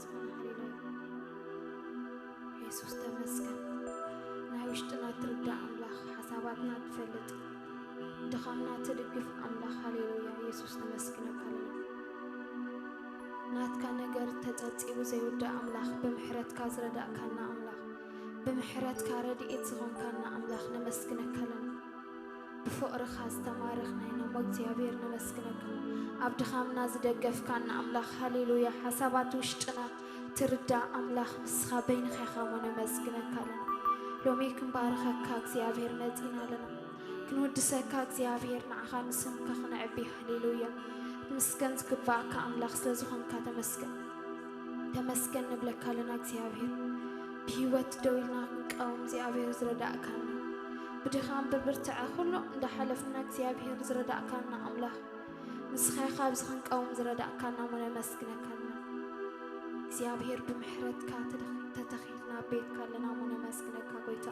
ሃሌሉያ። የሱስ ተመስገን። ናይ ውሽጥና ትርዳእ ኣምላኽ፣ ሓሳባትና ትፈልጥ፣ ድኻምና ትድግፍ ኣምላኽ፣ ሃሌሉያ። የሱስ ነመስግነካ ኣለና። ናትካ ነገር ተጸብጺቡ ዘይውዳእ ኣምላኽ፣ ብምሕረትካ ዝረዳእካና ኣምላኽ፣ ብምሕረትካ ረድኤት ዝኾንካና ኣምላኽ ነመስግነካ ኣለና። ብፍቕርኻ ዝተማረኽና ኢና እሞ እግዚኣብሔር ነመስግነካ። ኣብ ድኻምና ዝደገፍካና ኣምላኽ፣ ሃሌሉያ። ሓሳባት ውሽጥና ትርዳእ ኣምላኽ፣ ንስኻ በይንኻ ኢኻ እሞ ነመስግነካ ኣለና። ሎሚ ክንባርኸካ እግዚኣብሔር መጺና ኣለና። ክንውድሰካ እግዚኣብሔር፣ ንዓኻ ንስምካ ክነዕቢ፣ ሃሌሉያ። ምስገን ዝግባኣካ ኣምላኽ ስለ ዝኾንካ ተመስገን። ተመስገን ንብለካ ኣለና እግዚኣብሔር። ብህይወት ደው ኢልና ክንቀውም እግዚኣብሔር ዝረዳእካና፣ ብድኻም ብብርትዐ ኩሉ እንዳሓለፍና እግዚኣብሔር ዝረዳእካና ኣምላኽ፣ ንስኻ ኢኻ ኣብዚ ክንቀውም ዝረዳእካና እሞ ነመስግነካ ኣለና። እግዚኣብሔር ብምሕረትካ ተተኺ-፣ ተተኺልና ኣብ ቤትካ ኣለና እሞ ነመስግነካ ጎይታ።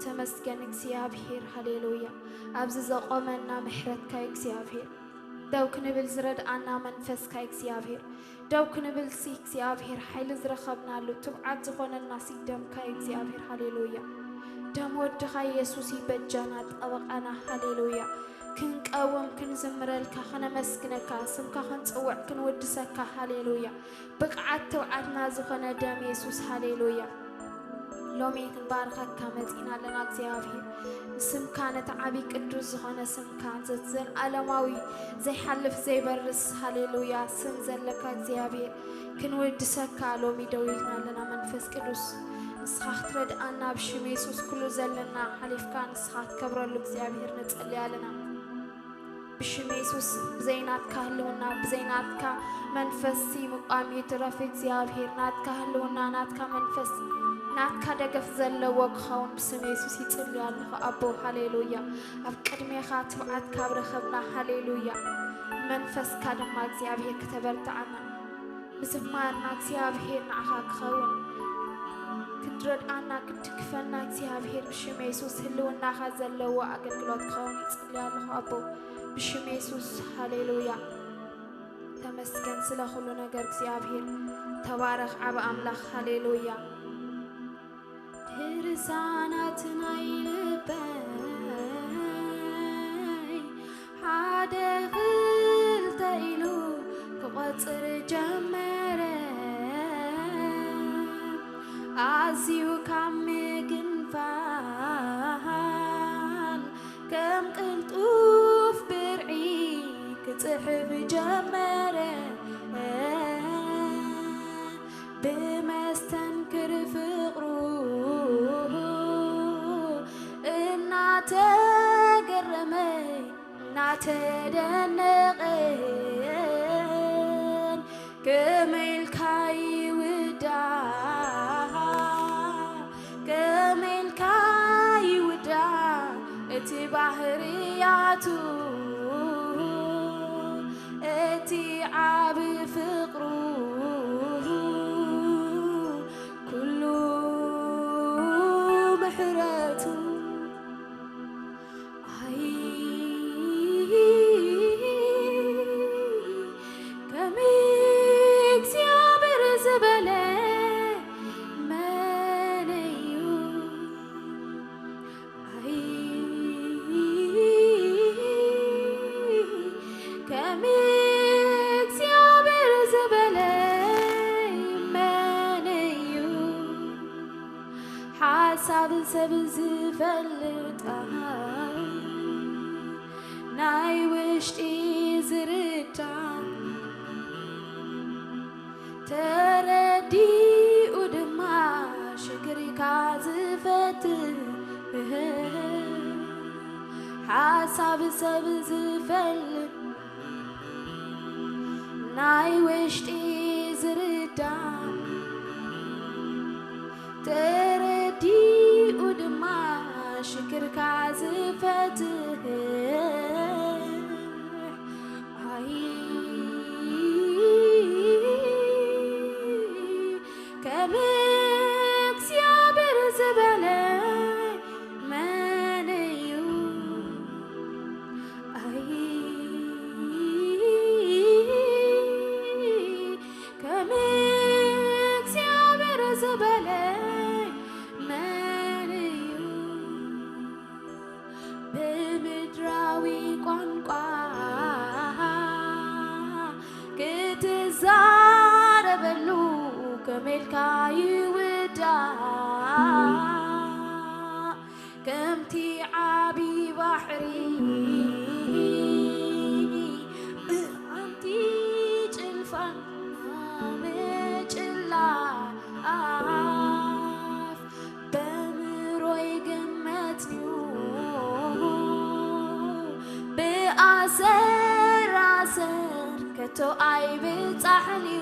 ተመስገን እግዚኣብሔር፣ ሃሌሉያ። ኣብዚ ዘቆመና ምሕረትካ እዩ እግዚኣብሔር። ደው ክንብል ዝረድኣና መንፈስካ እዩ እግዚኣብሔር። ደው ክንብል ሲ እግዚኣብሔር ሓይሊ ዝረኸብናሉ ትብዓት ዝኾነና ሲ ደምካ እዩ እግዚኣብሔር። ሃሌሉያ። ደም ወድኻ የሱስ እዩ በጃና ጠበቃና። ሃሌሉያ። ክንቀውም ክንዝምረልካ ከነመስግነካ ስምካ ክንጽውዕ ክንውድሰካ። ሃሌሉያ። ብቕዓት ትብዓትና ዝኾነ ደም የሱስ። ሃሌሉያ። ሎሚ ክንባርኸካ መጺና ኣለና እግዚኣብሔር። ንስምካ ነቲ ዓቢ ቅዱስ ዝኾነ ስምካ ዘዘለኣለማዊ ዘይሓልፍ ዘይበርስ ሃሌሉያ ስም ዘለካ እግዚኣብሔር ክንውድሰካ ሎሚ ደው ኢልና ኣለና። መንፈስ ቅዱስ ንስኻ ክትረድኣና ብሽም የሱስ ኩሉ ዘለና ሓሊፍካ ንስኻ ትከብረሉ እግዚኣብሔር ንጸሊ ኣለና። ብሽም የሱስ ብዘይ ናትካ ህልውና ብዘይ ናትካ መንፈስ ምቋም ይትረፍ እግዚኣብሔር። ናትካ ህልውና ናትካ መንፈስ ናትካ ደገፍ ዘለዎ ክኸውን ብስም የሱስ ይጽሊ ኣለኹ ኣቦ። ሃሌሉያ። ኣብ ቅድሜኻ ትብዓት ካብ ረኸብና ሃሌሉያ መንፈስካ ድማ እግዚኣብሔር ክተበርትዓና ብዝማርና እግዚኣብሔር ንዓኻ ክኸውን ክትረድኣና ክትድግፈና እግዚኣብሔር ብሽም የሱስ ህልውናኻ ዘለዎ ኣገልግሎት ክኸውን ይጽሊ ኣለኹ ኣቦ። ብሽም የሱስ ሃሌሉያ። ተመስገን ስለ ኩሉ ነገር እግዚኣብሔር። ተባረኽ ዓቢ ኣምላኽ። ሃሌሉያ። ድርሳናት ናይ ልበይ ሓደ ክልተ ኢሉ ክቆጽር ጀመረ። ኣዝዩ ካብ ምግንፋል ከም ቅልጡፍ ብርዒ ክጽሕፍ ጀመረ። ብመስተንክር ፍቕሩ እናተገረመ እናተደነቐን ከመይ ኢልካ ይውዳእ ከመይ ኢልካ ይውዳእ እቲ ባህርያቱ እቲ ዓቢ ፍቕሩ ኩሉ ምሕረቱ ኣይ ከም እግዚኣብሔር ዝበለ መን እዩ? ኣይ ከም እግዚኣብሔር ዝበለ መን እዩ? ሓሳብ ሰብ ዝፈልጥ ናይ ውሽጢ ዝርዳእ ተረዲኡ ድማ ሽግርካ ዝፈትሕ ሓሳብ ሰብ ዝፈልጥ ናይ ውሽጢ ዝርዳእ ተረዲኡ ድማ ሽግርካ ዝፈትሕ ኣይ ከም እግዚኣብሔር ዝበለ መን እዩ? ኣይ ኢልካ ይውዳእ ከምቲ ዓቢ ባሕሪ ብሓንቲ ጭልፋ ምጭላፍ በምሮይ ግመትንዩ ብኣሰራሰር ከቶ ኣይብጻሕንዩ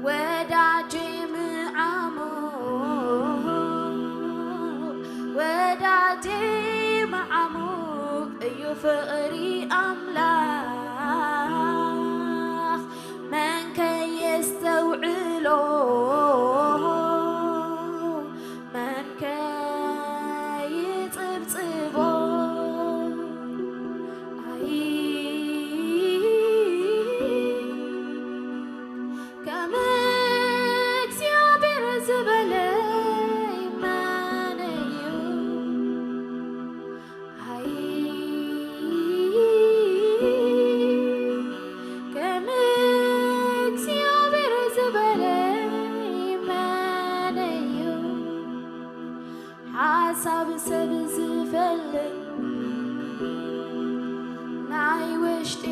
ወዳጄ ምዓሙቕ ወዳጄ ምዓሙቕ እዩ ፍቕሪ ኣምላኽ መን ከየስተውዕሎ መን ከይጽብጽቦ ኣይ ከም እግዚኣብሔር ዝበለ መን እዩ ኣይ ከም እግዚኣብሔር ዝበለ መን እዩ ሓሳብ ሰብ ዝፈልጥ ናይ ውሽጢ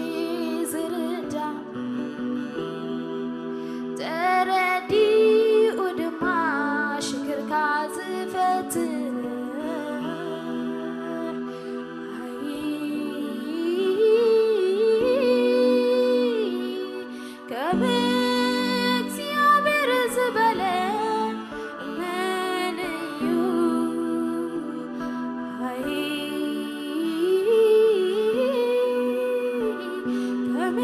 ዝርዳእ ተረዲኡ ድማ ሽክርካ ዝፈትሕ ኣይ ከም እግዚኣብሔር ዝበለ መን እዩ ኣይ ከም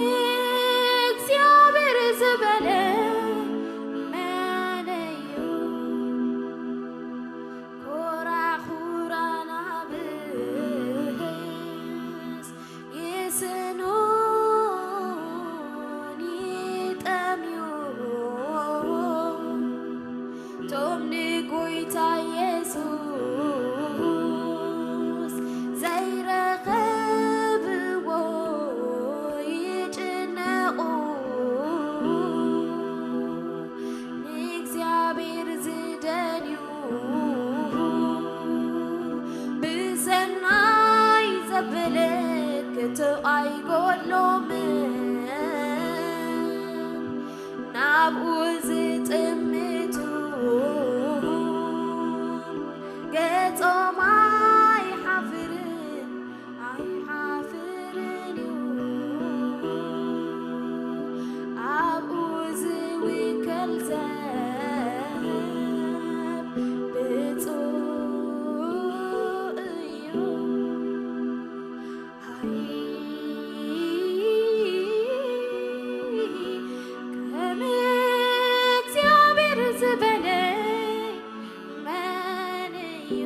እግዚኣብሔር ዝበለ መን እዩ ኮራኹራ ናብስ ይስኑን ይጠምዩ ቶም ንጎይታ የሱስ ዘይረኸብዎ ይጭነቑ ንእግዚኣብሔር ዝደልዩ ብሰናይ ዘበለ ክቶ ኣይጎድሎምን ናብኡ ዝጥምቱ ገጾም ኣይሓፍርን ኣይሓፍርን እዩ ኣብኡ ዝውከል ሰብ ብፁዕ እዩ ኣይ ከም እግዚኣብሔር ዝበለ መን እዩ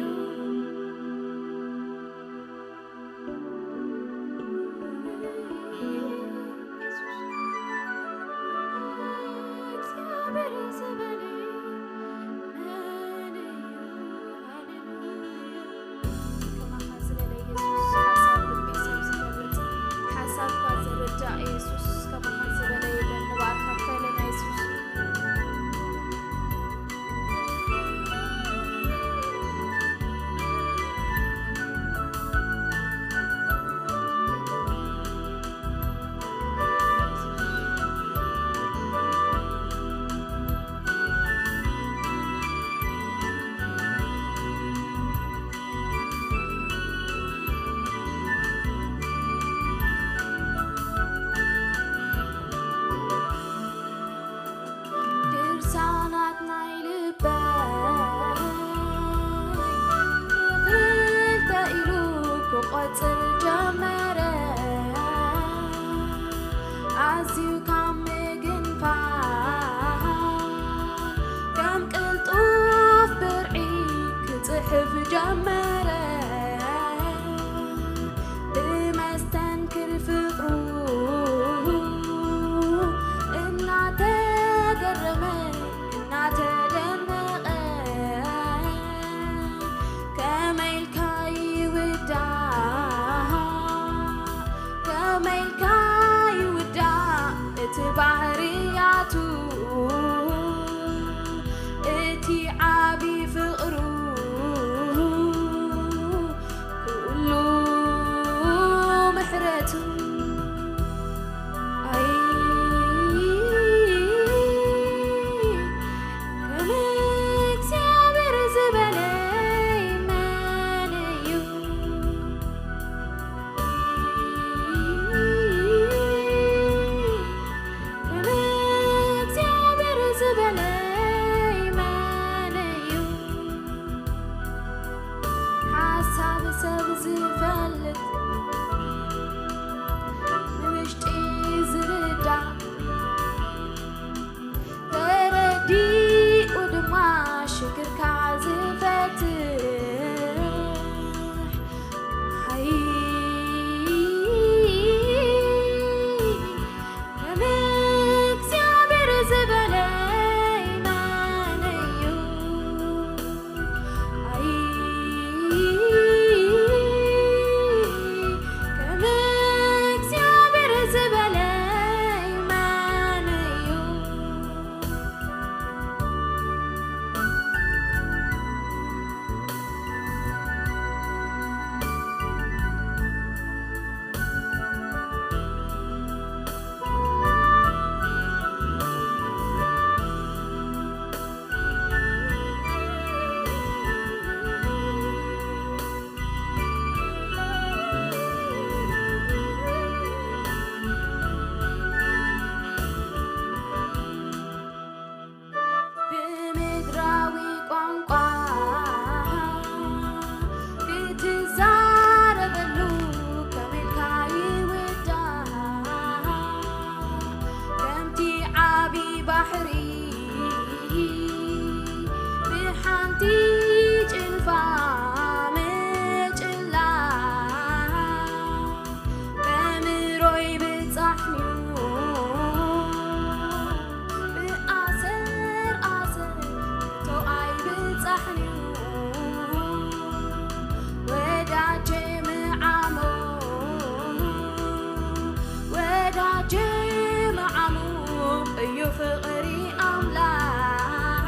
ባሕሪ ብሓንቲ ጭልፋ ምጭላ በምሮይ ብጻሕንዩ ብኣሰር ኣሰር ቶኣይ ብጻሕንዩ ወዳጀ መዓሞ ወዳጀ መዓሞ እዩ ፍቕሪ ኣምላኽ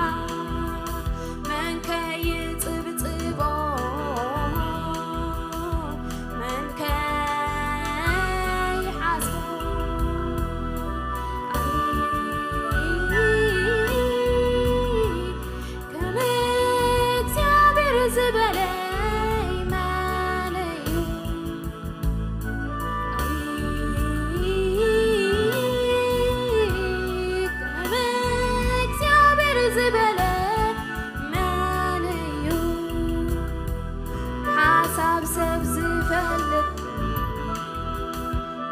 መን ከይጽብጽቦ መን ከይሓስቦ ኣይ ከም እግዚኣብሔር ዝበለ መን እዩ ኣይ ከም እግዚኣብሔር ዝበለ መን እዩ ሓሳብ ሰብ ዝፈልጥ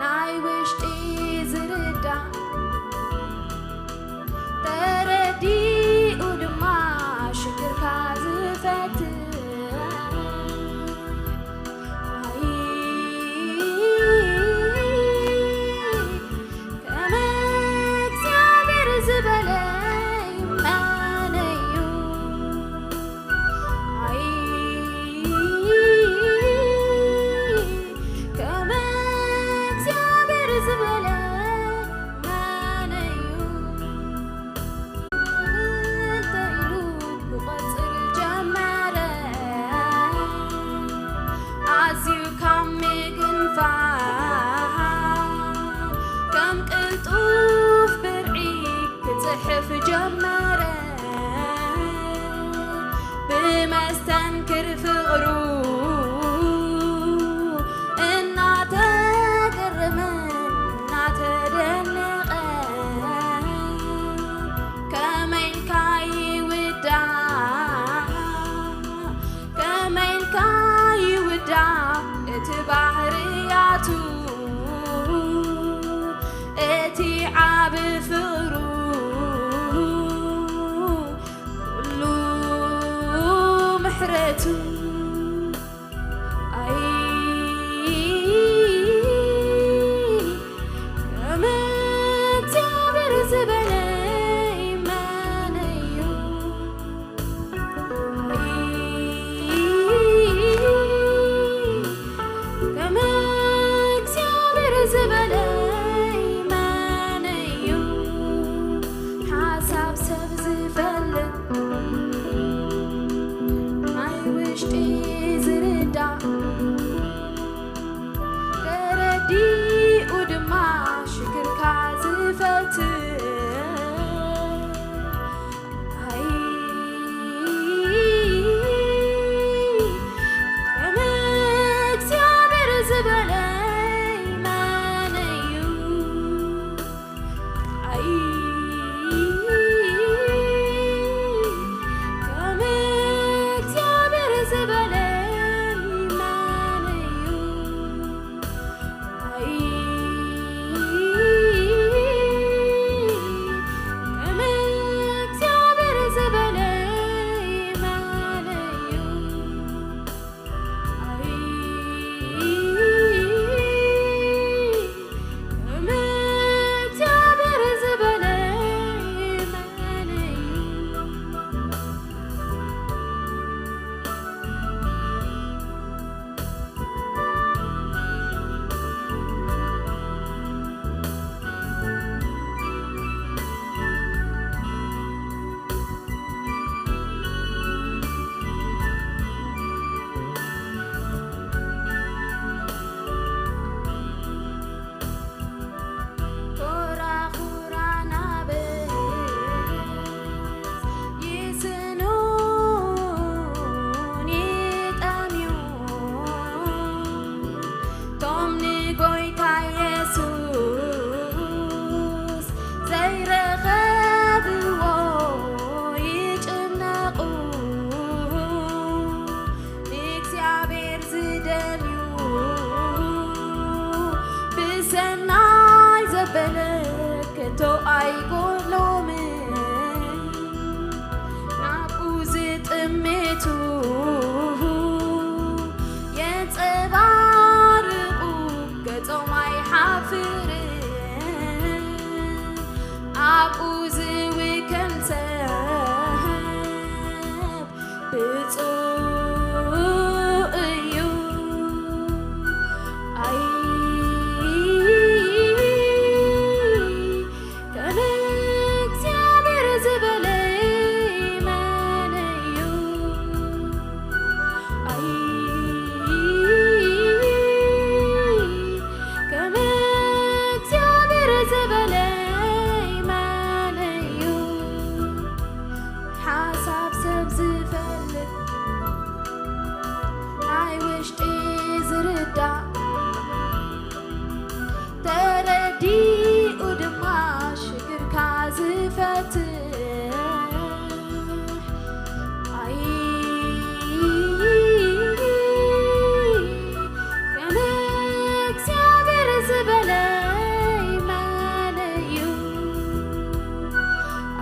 ናይ ውሽጢ ዝርዳእ ተረዲኡ ድማ ሽግርካ ዝፈትሕ ኣይ ከም እግዚኣብሔር ዝበለ መን እዩ ኣይ ከም እግዚኣብሔር ዝበለ መን እዩ ክልተ ኢሉ ክቖጽር ጀመረ ኣዝዩ ካብ ምግንፋል ከም ቅልጡፍ ብርዒ ክጽሕፍ ጀመረ ብመስተንክር ፍቕሩ እናተገረመ እናተደነቐ ከመይ ኢልካ ይውዳእ ከመይ ኢልካ ይውዳእ እቲ ባህርያቱ እቲ ዓቢ ፍቕሩ ኩሉ ምሕረቱ ኣይ ከም እግዚኣብሔር ዝበለ መን እዩ ኣይ ከም እግዚኣብሔር ዝበለ መን እዩ ሓሳብ ሰብ ዝፈልጥ ናይ ውሽጢ ዝርዳእ ተረዲኡ ድማ ሽግርካ ዝፈትሕ ኣይ ከም እግዚኣብሔር ዝበለ መን እዩ ኣይ ከም እግዚኣብሔር ዝበለ መን እዩ ኣይ ከም እግዚኣብሔር ዝበለ መን እዩ ኣይ ከም እግዚኣብሔር ዝበለ መን እዩ ኣብኡ ዝውከል ሰብ ብፁዕ እዩ። ኣይ ከም እግዚኣብሔር ዝበለ መን እዩ? ኣይ ከም እግዚኣብሔር ዝበለ መን እዩ? ሓሳብ ሰብ ዝፈልጥ ናይ ውሽጢ ዝርዳእ ተረዲኡ ድማ ሽግርካ ዝፈትሕ ኣይ ከም እግዚኣብሔር ዝበለ መን እዩ?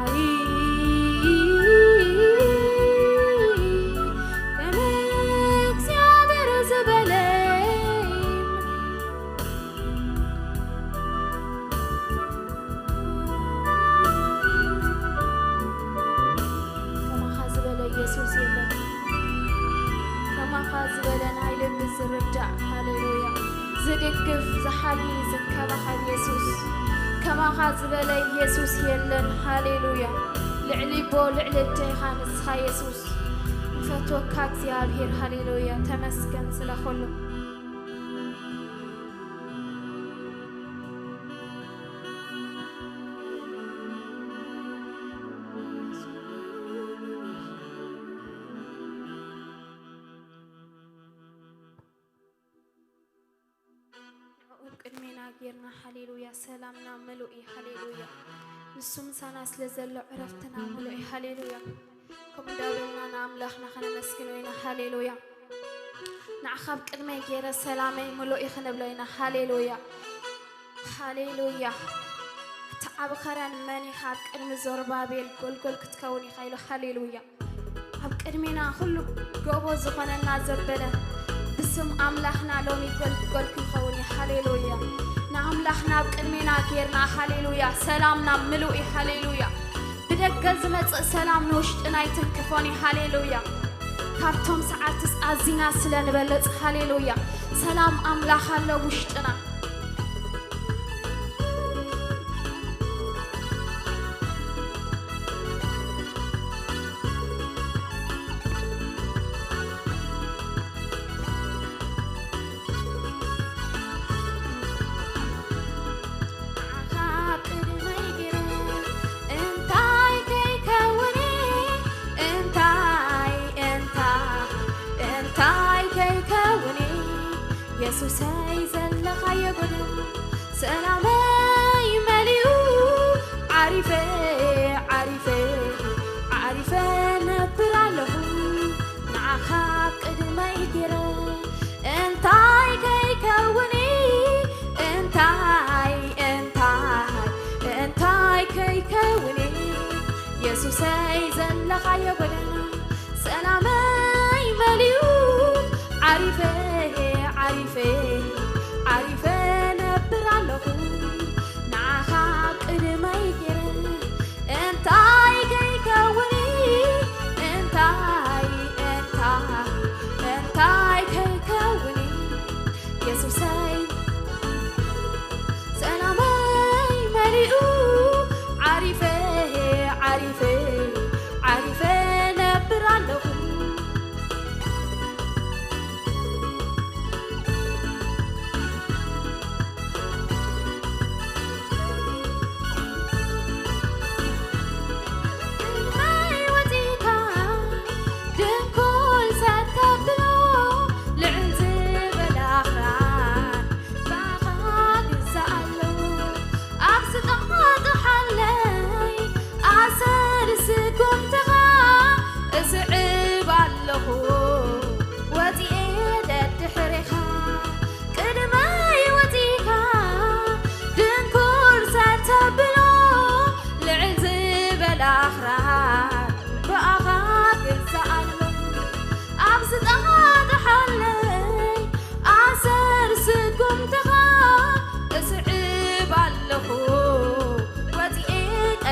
ኣይ ከም እግዚኣብሔር ዝበለ ከማኻ ዝበለ ኢየሱስ የለን። ከማኻ ዝበለ ናይ ልቢ ዝርዳእ፣ ሃሌሉያ፣ ዝድግፍ፣ ዝሓሊ፣ ዝንከባኸብ ኢየሱስ። ከማኻ ዝበለ ኢየሱስ የለን። ሃሌሉያ። ልዕሊ ኣቦ ልዕሊ ኣደ ኢኻ ንስኻ ኢየሱስ። ንፈትወካ እግዚኣብሔር። ሃሌሉያ። ተመስገን ስለ ኩሉ። ንዕኡ ቅድሜና ጌርና፣ ሃሌሉያ፣ ሰላምና ምሉእ እዩ፣ ሃሌሉያ። ንሱ ምሳና ስለ ዘሎ ዕረፍትና ምሉእ እዩ፣ ሃሌሉያ። ከምኡ እንዳበልና ንኣምላኽና ከነመስግኖ ኢና፣ ሃሌሉያ። ንዓኻ ኣብ ቅድመይ ገይረ ሰላመይ ምሉእ እዩ ክንብሎ ኢና፣ ሃሌሉያ፣ ሃሌሉያ። እቲ ዓቢ ኸረን መን ኢኻ? ኣብ ቅድሚ ዘሩባቤል ጎልጎል ክትከውን ኢኻ ኢሉ፣ ሃሌሉያ። ኣብ ቅድሜና ኩሉ ጎቦ ዝኾነና ዘበለ ብስም ኣምላኽና ሎሚ ጎልጎል ክንኸውን እዩ። ሃሌሉያ። ንኣምላኽና ኣብ ቅድሜና ጌርና፣ ሃሌሉያ፣ ሰላምና ምሉእ እዩ። ሃሌሉያ። ብደገ ዝመጽእ ሰላም ንውሽጥና ኣይትንክፎን እዩ። ሃሌሉያ። ካብቶም ሰዓርትስ ኣዚና ስለ ንበልጽ፣ ሃሌሉያ፣ ሰላም ኣምላኽ ኣሎ ውሽጥና። ንዓኻ ኣብ ቅድመይ ገይረ እንታይ ከይከውን፣ እንታይ፣ እንታይ፣ እንታይ ከይከውን፣ የሱሰይ ዘለኻዮ ጎደና ሰላመይ መሊኡ፣ ዓሪፈ፣ ዓሪፈ፣ ዓሪፈ ነብር ኣለኹ። ንዓኻ ኣብ ቅድመይ ገይረ እንታይ ከይከውን፣ እንታይ፣ እንታይ፣ እንታይ ከይከውን፣ የሱሰይ ዘለኻዮ ጎደና ሰላመይ መሊኡ፣ ዓሪፈ፣ ዓሪፈ፣ ዓሪፈ ነብር ኣለኹ። ንዓኻ ኣብ ቅድመይ ገይረ እንታይ ከይከውን፣ እንታይ፣ እንታይ፣ እንታይ ከይከውን፣ የሱሰይ ሰላመይ መሊኡ፣ ዓሪፈ፣ ዓሪፈ፣ ዓሪፈ ነብር ኣለኹ። ቅድመይ ወጺእካ ድንኩል ሰተብሎ፣ ልዕል ዝበለ ኣኽራን ብኣኻ ግዛእ ኣሎ። ኣብ ዝጠቓጥሓለይ ኣሰር ስጉምትኻ እስዕብ ኣለኹ፣ ወጺኤ ደድሕሬኻ። ቅድመይ ወጺእካ ድንኩል ሰተብሎ፣ ልዕል ዝበለ ኣኽራን ብኣኻ ግዛእ ኣሎ። ኣብ ዝጠቓጥሓለይ ኣሰር ስጉምትኻ እስዕብ ኣለኹ፣ ወጺኤ ቀ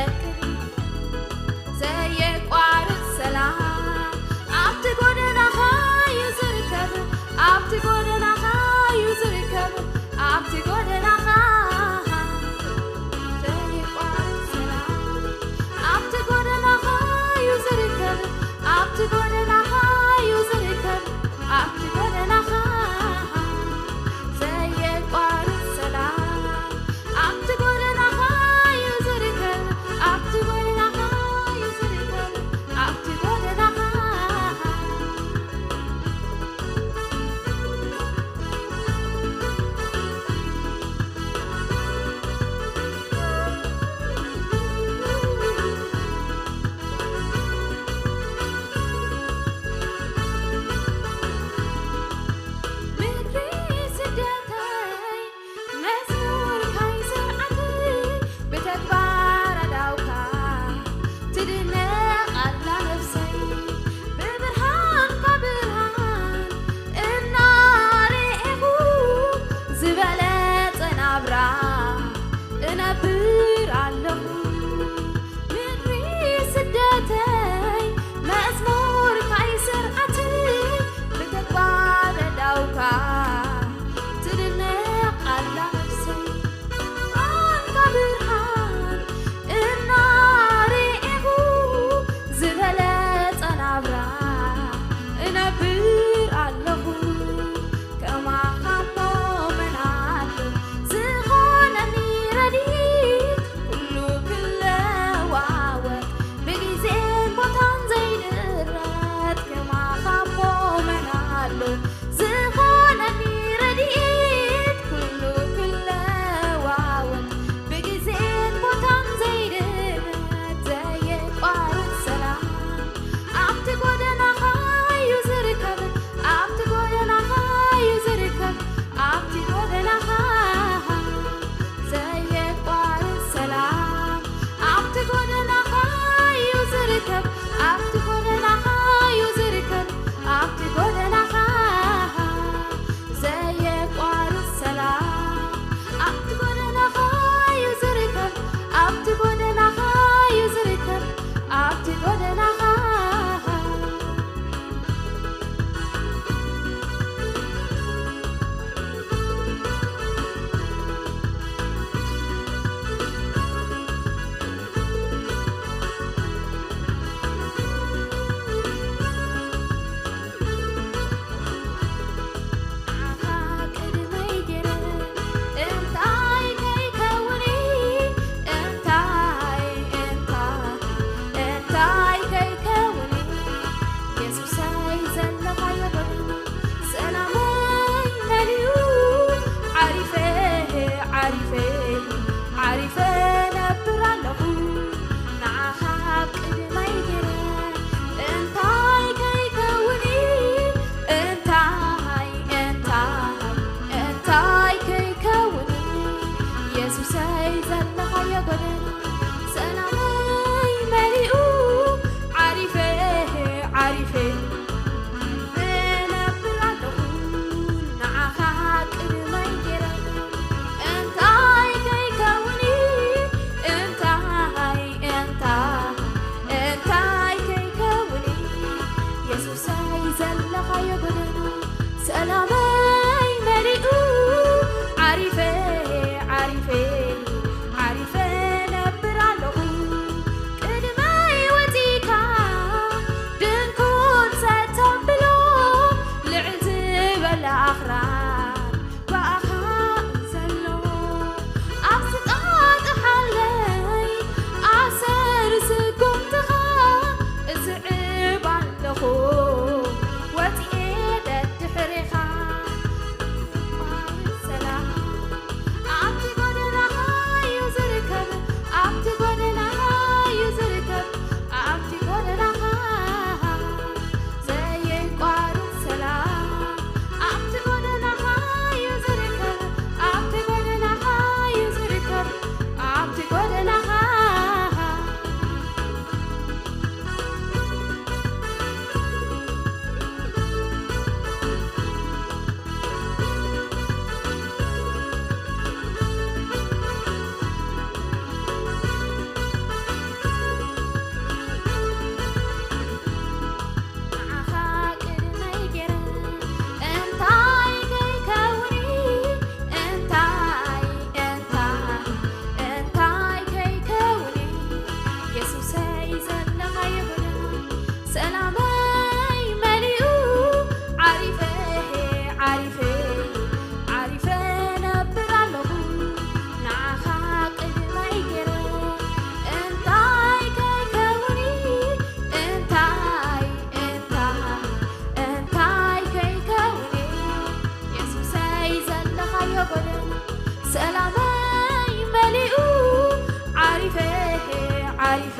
ዓሪፈ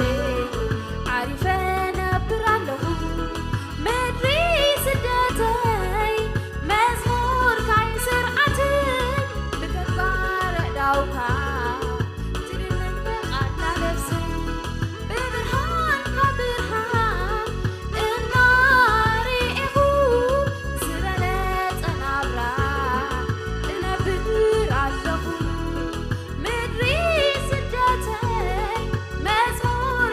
ዓሪፈ ነብር ኣለኹ ምድሪ ስደተይ መዝሙር ካይስርዓትን ብተግባር ዳውካ ትድምም ብቓልካ ነፍሰይ ብብርሃንካ ብርሃን እናርኢኹ ዝበለጸ ናብራ እነብር ኣለኹ ምድሪ ስደተይ መዝሙር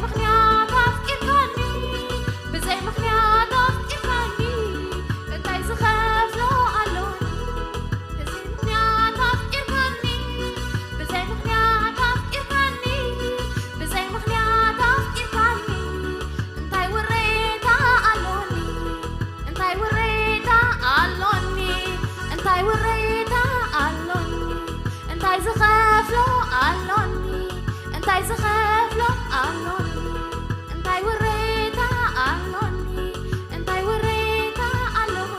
ምኽንያት ኣፍቂርካኒ፣ ብዘይ ምኽንያት ኣፍቂርካኒ፣ እንታይ ዝኸፍሎ ኣሎኒ? ብዘይ ምኽንያት ኣፍቂርካኒ፣ ብዘይ ምኽንያት ኣፍቂርካኒ፣ ብዘይ ምኽንያት ኣፍቂርካኒ፣ እንታይ ውሬታ ኣሎኒ? እንታይ ውሬታ ኣሎኒ? እንታይ ውሬታ ኣሎኒ? እንታይ ዝኸፍሎ ኣሎኒ? እንታይ ዝኸፍሎ ኣሎኒ? እንታይ ውሬታ ኣሎኒ? እንታይ ውሬታ ኣሎኒ?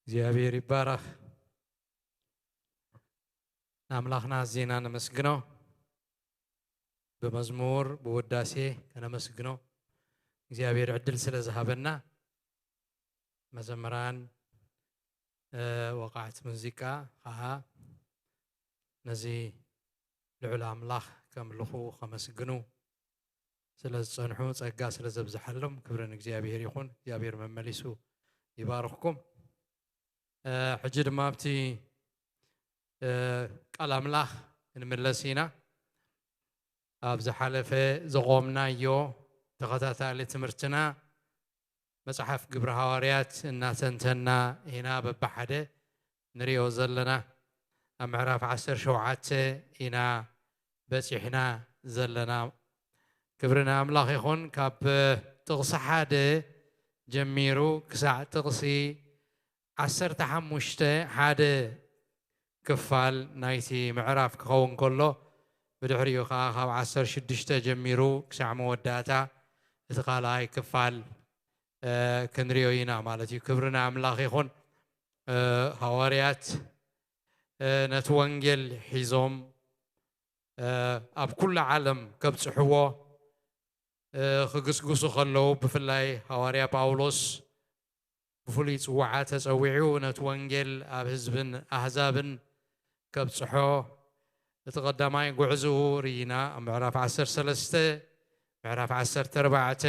እግዚኣብሔር ይባረኽ። ንኣምላኽና ኣዚና ነመስግኖ። ብመዝሙር ብውዳሴ ከነመስግኖ እግዚኣብሔር ዕድል ስለ ዝሃበና፣ መዘምራን፣ እ፣ ወቃዕቲ ሙዚቃ ኸዓ ነዚ ልዑል ኣምላኽ ከምልኹ፣ ከመስግኑ ስለ ዝጸንሑ፣ ጸጋ ስለ ዘብዝሓሎም ክብሪ ንእግዚኣብሔር ይኹን። እግዚኣብሔር መመሊሱ ይባርኽኩም። እ፣ ሕጂ ድማ ኣብቲ፣ እ፣ ቃል ኣምላኽ ክንምለስ ኢና። ኣብ ዝሓለፈ ዘቖምናዮ ተኸታታሊ ትምህርትና መጽሓፍ ግብሪ ሃዋርያት እናተንተና ኢና በብሓደ ንሪኦ ዘለና። ኣብ ምዕራፍ ዓሰርተ ሸውዓተ ኢና በጺሕና ዘለና። ክብሪ ንኣምላኽ ይኹን። ካብ ጥቕሲ ሓደ ጀሚሩ ክሳዕ ጥቕሲ ዓሰርተ ሓሙሽተ ሓደ ክፋል ናይቲ ምዕራፍ ክኸውን ከሎ፣ ብድሕሪኡ ኸዓ ካብ ዓሰርተ ሽዱሽተ ጀሚሩ ክሳዕ መወዳእታ እቲ ካልኣይ ክፋል፣ እ፣ ክንሪኦ ኢና ማለት እዩ። ክብሪ ንኣምላኽ ይኹን። እ፣ ሃዋርያት፣ እ፣ ነቲ ወንጌል ሒዞም፣ እ፣ ኣብ ኩሉ ዓለም ከብጽሕዎ፣ እ፣ ክግስግሱ ከለዉ፣ ብፍላይ ሃዋርያ ጳውሎስ ብፍሉይ ጽውዓ ተጸዊዑ ነቲ ወንጌል ኣብ ህዝብን ኣህዛብን ከብጽሖ እቲ ቀዳማይ ጉዕዝኡ ርኢና፣ ኣብ ምዕራፍ ዓሰርተ ሰለስተ፣ ምዕራፍ ዓሰርተ ኣርባዕተ፣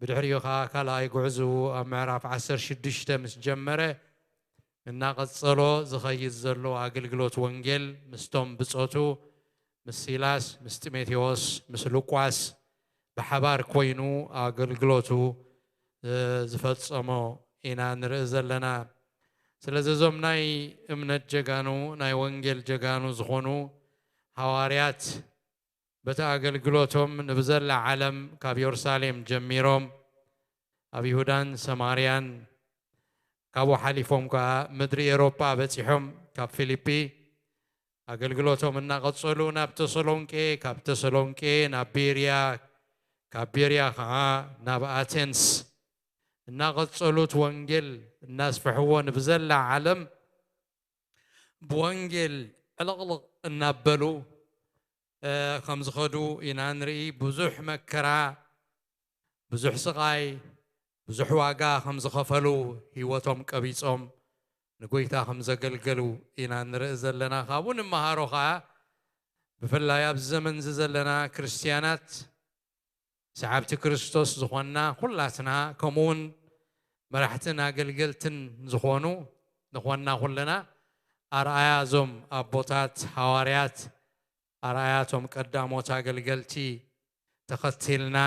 ብድሕሪኡ ኸዓ ካልኣይ ጉዕዝኡ ኣብ ምዕራፍ ዓሰርተ ሽዱሽተ ምስ ጀመረ፣ እናቐጸሎ ዝኸይድ ዘሎ ኣገልግሎት ወንጌል ምስቶም ብጾቱ፣ ምስ ሲላስ፣ ምስ ጢሞቴዎስ፣ ምስ ሉቃስ ብሓባር ኮይኑ ኣገልግሎቱ፣ እ፣ ዝፈጸሞ ኢና ንርኢ ዘለና። ስለዚ እዞም ናይ እምነት ጀጋኑ፣ ናይ ወንጌል ጀጋኑ ዝኾኑ ሃዋርያት በቲ ኣገልግሎቶም ንብዘላ ዓለም ካብ የሩሳሌም ጀሚሮም ኣብ ይሁዳን ሰማርያን ካብኡ ሓሊፎም ከኣ ምድሪ ኤውሮጳ በጺሖም ካብ ፊሊጲ ኣገልግሎቶም እናቐጸሉ ናብ ተሰሎንቄ፣ ካብ ተሰሎንቄ ናብ ቤርያ፣ ካብ ቤርያ ከኣ ናብ ኣቴንስ እናቐጸሉ እቲ ወንጌል እናስፍሕዎ ንብዘላ ዓለም ብወንጌል ዕልቕልቕ እናበሉ፣ እ፣ ከም ዝኸዱ ኢና ንርኢ። ብዙሕ መከራ፣ ብዙሕ ስቓይ፣ ብዙሕ ዋጋ ከም ዝኸፈሉ፣ ህይወቶም ቀቢጾም ንጎይታ ከም ዘገልገሉ ኢና ንርኢ ዘለና። ካብኡ ንመሃሮ ኸኣ፣ ብፍላይ ኣብዚ ዘመን እዚ ዘለና ክርስትያናት፣ ሰዓብቲ ክርስቶስ ዝኾንና ኩላትና፣ ከምኡውን መራሕትን ኣገልገልትን ዝኾኑ ንኾንና ኩልና፣ ኣርኣያ እዞም ኣቦታት ሃዋርያት፣ ኣርኣያ እቶም ቀዳሞት ኣገልገልቲ ተኸቲልና፣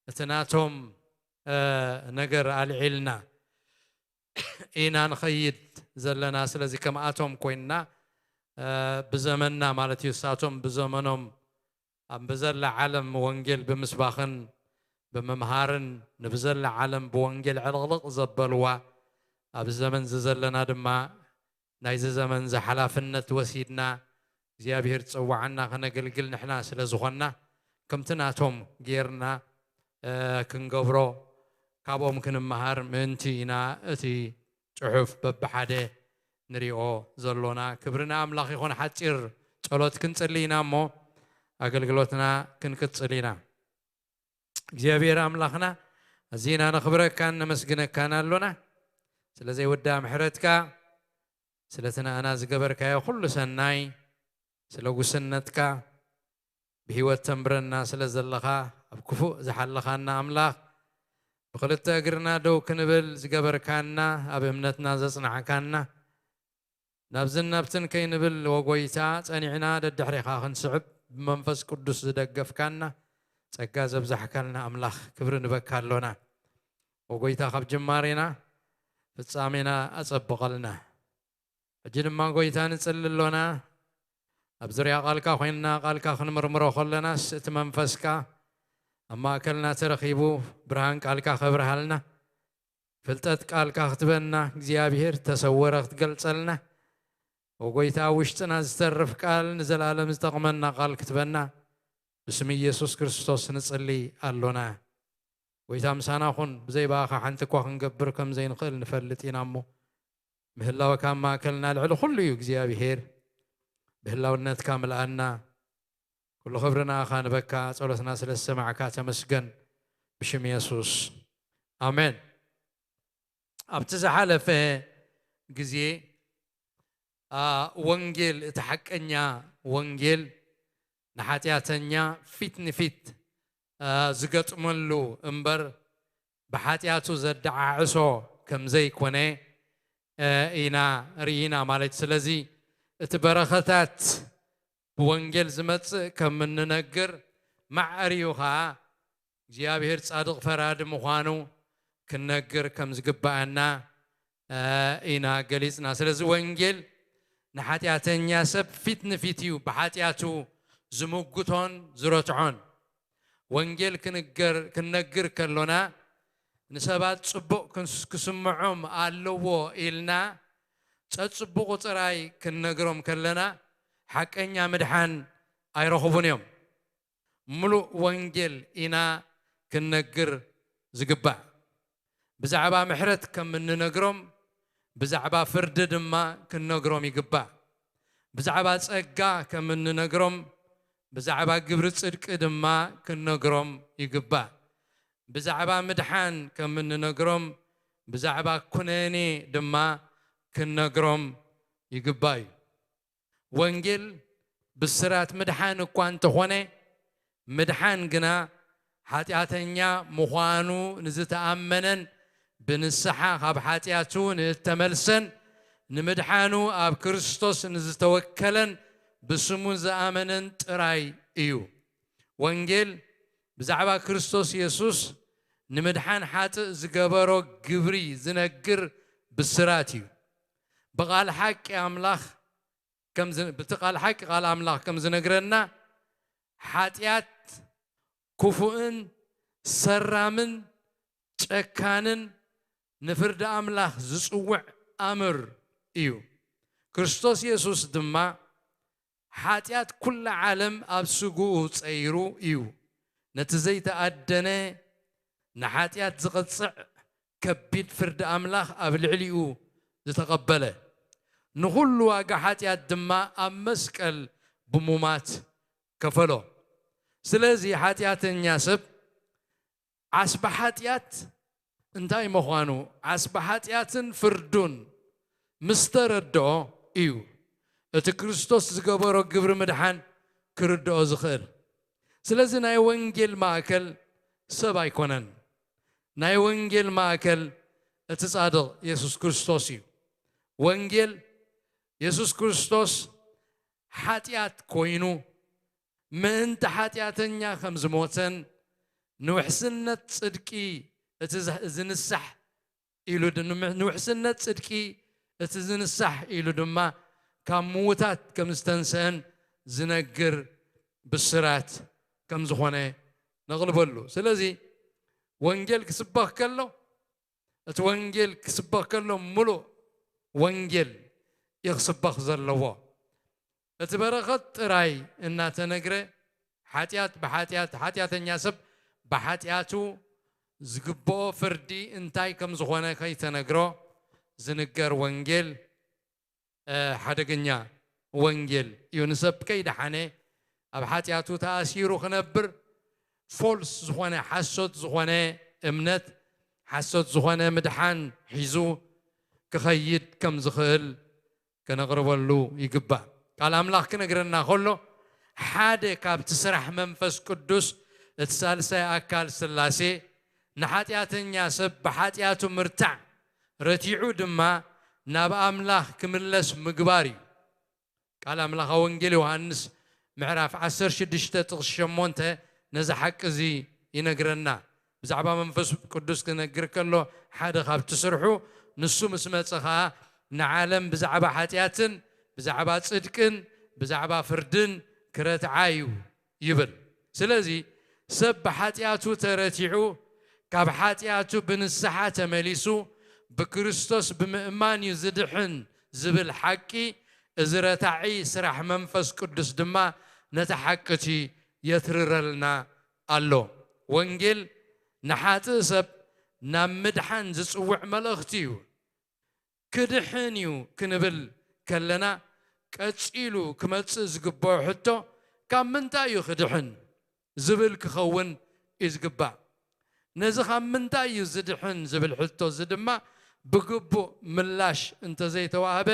እቲ ናቶም ነገር ኣልዒልና ኢና ንኸይድ ዘለና። ስለዚ ከምኣቶም ኮይንና ብዘመንና ማለት እዩ፣ እሳቶም ብዘመኖም ኣብ ብዘላ ዓለም ወንጌል ብምስባኽን ብምምሃርን ንብዘላ ዓለም ብወንጌል ዕልቕልቕ ዘበልዋ፣ ኣብዚ ዘመን እዚ ዘለና ድማ ናይዚ ዘመን እዚ ሓላፍነት ወሲድና እግዚኣብሔር ዝጸዋዓና ከነገልግል ንሕና ስለ ዝኾንና፣ ከምቲ ናቶም ጌርና ክንገብሮ፣ ካብኦም ክንመሃር ምእንቲ ኢና እቲ ጽሑፍ በብሓደ ንሪኦ ዘሎና። ክብሪ ንኣምላኽ ይኹን። ሓጺር ጸሎት ክንጽሊ ኢና እሞ ኣገልግሎትና ክንቅጽል ኢና። እግዚኣብሔር ኣምላኽና፣ ኣዚና ነኽብረካን ነመስግነካን ኣሎና። ስለ ዘይወዳ ምሕረትካ፣ ስለቲ ንኣና ዝገበርካዮ ኩሉ ሰናይ፣ ስለ ጉስነትካ፣ ብህይወት ተንብረና ስለ ዘለኻ፣ ኣብ ክፉእ ዝሓለኻና ኣምላኽ፣ ብኽልተ እግርና ደው ክንብል ዝገበርካና፣ ኣብ እምነትና ዘጽናዕካና፣ ናብዝን ናብትን ከይንብል ወጎይታ ጸኒዕና ደድሕሬኻ ክንስዕብ ብመንፈስ ቅዱስ ዝደገፍካና፣ ጸጋ ዘብዛሕካልና ኣምላኽ፣ ክብሪ ንበካ ኣሎና። ወጎይታ፣ ካብ ጅማሬና ፍጻሜና ኣጸብቐልና። ሕጂ ድማ ጎይታ ንጽሊ ኣሎና። ኣብ ዙርያ ቃልካ ኮይንና ቃልካ ክንምርምሮ ከለናስ እቲ መንፈስካ ኣብ ማእከልና ተረኺቡ ብርሃን ቃልካ ከብርሃልና፣ ፍልጠት ቃልካ ክትበና እግዚኣብሔር ተሰወረ ክትገልጸልና፣ ወጎይታ ውሽጥና ዝተርፍ ቃል ንዘለኣለም ዝጠቕመና ቃል ክትበና ብስም ኢየሱስ ክርስቶስ ንጽሊ ኣሎና። ጎይታ ምሳና ኩን። ብዘይ ብኣኻ ሓንቲ እኳ ክንገብር ከም ዘይንኽእል ንፈልጥ ኢና እሞ፣ ምህላወካ ኣብ ማእከልና ልዕሊ ኩሉ እዩ እግዚኣብሔር። ብህላውነትካ ምልኣና። ኩሉ ክብሪ ንኣኻ ንበካ። ጸሎትና ስለ ዝሰማዕካ ተመስገን። ብሽም የሱስ ኣሜን። ኣብቲ ዝሓለፈ ግዜ፣ ኣ፣ ወንጌል፣ እቲ ሓቀኛ ወንጌል ንሓጢኣተኛ ፊት ንፊት፣ ኣ፣ ዝገጥመሉ እምበር ብሓጢኣቱ ዘደዓዕሶ ከም ዘይኮነ፣ እ፣ ኢና ርኢና ማለት እዩ። ስለዚ እቲ በረኸታት ብወንጌል ዝመጽእ ከም እንነግር፣ ማዕሪኡ ኸኣ እግዚኣብሔር ጻድቕ ፈራዲ ምዃኑ ክንነግር ከም ዝግብኣና፣ እ፣ ኢና ገሊጽና። ስለዚ ወንጌል ንሓጢኣተኛ ሰብ ፊት ንፊት እዩ ብሓጢኣቱ ዝምጉቶን ዝረትዖን። ወንጌል ክንገር-፣ ክንነግር ከሎና ንሰባት ጽቡቕ ክንስ-፣ ክስምዖም ኣለዎ ኢልና ጸጽቡቑ ጥራይ ክንነግሮም ከለና ሓቀኛ ምድሓን ኣይረኽቡን እዮም። ምሉእ ወንጌል ኢና ክንነግር ዝግባእ። ብዛዕባ ምሕረት ከም እንነግሮም፣ ብዛዕባ ፍርዲ ድማ ክንነግሮም ይግባእ። ብዛዕባ ጸጋ ከም እንነግሮም፣ ብዛዕባ ግብሪ ጽድቂ ድማ ክንነግሮም ይግባእ። ብዛዕባ ምድሓን ከም እንነግሮም፣ ብዛዕባ ኩነኔ ድማ ክንነግሮም ይግባእ እዩ። ወንጌል ብስራት ምድሓን እኳ እንተኾነ፣ ምድሓን ግና ሓጢኣተኛ ምዃኑ ንዝተኣመነን ብንስሓ ካብ ሓጢኣቱ ንእተመልሰን ንምድሓኑ ኣብ ክርስቶስ ንዝተወከለን ብስሙ ዝኣመነን ጥራይ እዩ። ወንጌል ብዛዕባ ክርስቶስ የሱስ ንምድሓን ሓጥእ ዝገበሮ ግብሪ ዝነግር ብስራት እዩ። ብቓል ሓቂ ኣምላኽ ከም ዝ-፣ ብቲ ቃል ሓቂ ቃል ኣምላኽ ከም ዝነግረና፣ ሓጢኣት ክፉእን ሰራምን ጨካንን ንፍርዲ ኣምላኽ ዝጽውዕ ኣምር እዩ። ክርስቶስ የሱስ ድማ ሓጢኣት ኩላ ዓለም ኣብ ስግኡ ጸይሩ እዩ። ነቲ ዘይተኣደነ ንሓጢኣት ዝቐጽዕ ከቢድ ፍርዲ ኣምላኽ ኣብ ልዕሊኡ ዝተቐበለ፣ ንኹሉ ዋጋ ሓጢኣት ድማ ኣብ መስቀል ብሙማት ከፈሎ። ስለዚ ሓጢኣተኛ ሰብ ዓስቢ ሓጢኣት እንታይ ምዃኑ፣ ዓስቢ ሓጢኣትን ፍርዱን ምስ ተረድኦ እዩ እቲ ክርስቶስ ዝገበሮ ግብሪ ምድሓን ክርድኦ ዝኽእል። ስለዚ ናይ ወንጌል ማእከል ሰብ ኣይኮነን። ናይ ወንጌል ማእከል እቲ ጻድቕ የሱስ ክርስቶስ እዩ። ወንጌል የሱስ ክርስቶስ ሓጢኣት ኮይኑ ምእንቲ ሓጢኣተኛ ከም ዝሞተን ንውሕስነት ጽድቂ እቲ ዝንሳሕ ኢሉ ንውሕስነት ጽድቂ እቲ ዝንሳሕ ኢሉ ድማ ካብ ምዉታት ከም ዝተንስአን ዝነግር ብስራት ከም ዝኾነ ነቕልበሉ። ስለዚ ወንጌል ክስበኽ ከሎ እቲ ወንጌል ክስበኽ ከሎ ምሉእ ወንጌል እዩ ክስበኽ ዘለዎ። እቲ በረኸት ጥራይ እናተነግረ ሓጢኣት ብሓጢኣት ሓጢኣተኛ ሰብ ብሓጢኣቱ ዝግብኦ ፍርዲ እንታይ ከም ዝኾነ ከይተነግሮ ዝንገር ወንጌል ሓደገኛ ወንጌል እዩ። ንሰብ ከይደሓነ ኣብ ሓጢኣቱ ተኣሲሩ ክነብር ፎልስ ዝኾነ ሓሶት ዝኾነ እምነት ሓሶት ዝኾነ ምድሓን ሒዙ ክኸይድ ከም ዝኽእል ከነቕርበሉ ይግባእ። ቃል ኣምላኽ ክነግረና ከሎ ሓደ ካብቲ ስራሕ መንፈስ ቅዱስ እቲ ሳልሳይ ኣካል ስላሴ ንሓጢኣተኛ ሰብ ብሓጢኣቱ ምርታዕ ረቲዑ ድማ ናብ ኣምላኽ ክምለስ ምግባር እዩ። ቃል ኣምላኽ ኣብ ወንጌል ዮሃንስ ምዕራፍ ዓሰርተ ሽዱሽተ ጥቕሲ ሸሞንተ ነዚ ሓቂ እዚ ይነግረና። ብዛዕባ መንፈስ ቅዱስ ክነግር ከሎ ሓደ ካብቲ ስርሑ ንሱ ምስ መጸ ኸኣ ንዓለም ብዛዕባ ሓጢኣትን ብዛዕባ ጽድቅን ብዛዕባ ፍርድን ክረትዓ እዩ ይብል። ስለዚ ሰብ ብሓጢኣቱ ተረቲዑ ካብ ሓጢኣቱ ብንስሓ ተመሊሱ ብክርስቶስ ብምእማን እዩ ዝድሕን ዝብል ሓቂ እዚ ረታዒ ስራሕ መንፈስ ቅዱስ ድማ ነቲ ሓቂ እቲ የትርረልና ኣሎ። ወንጌል ንሓጥእ ሰብ ናብ ምድሓን ዝጽውዕ መልእኽቲ እዩ። ክድሕን እዩ ክንብል ከለና ቀጺሉ ክመጽእ ዝግብኦ ሕቶ ካብ ምንታይ እዩ ክድሕን ዝብል ክኸውን እዩ ዝግባእ። ነዚ ካብ ምንታይ እዩ ዝድሕን ዝብል ሕቶ እዚ ድማ ብግቡእ ምላሽ እንተዘይተዋህበ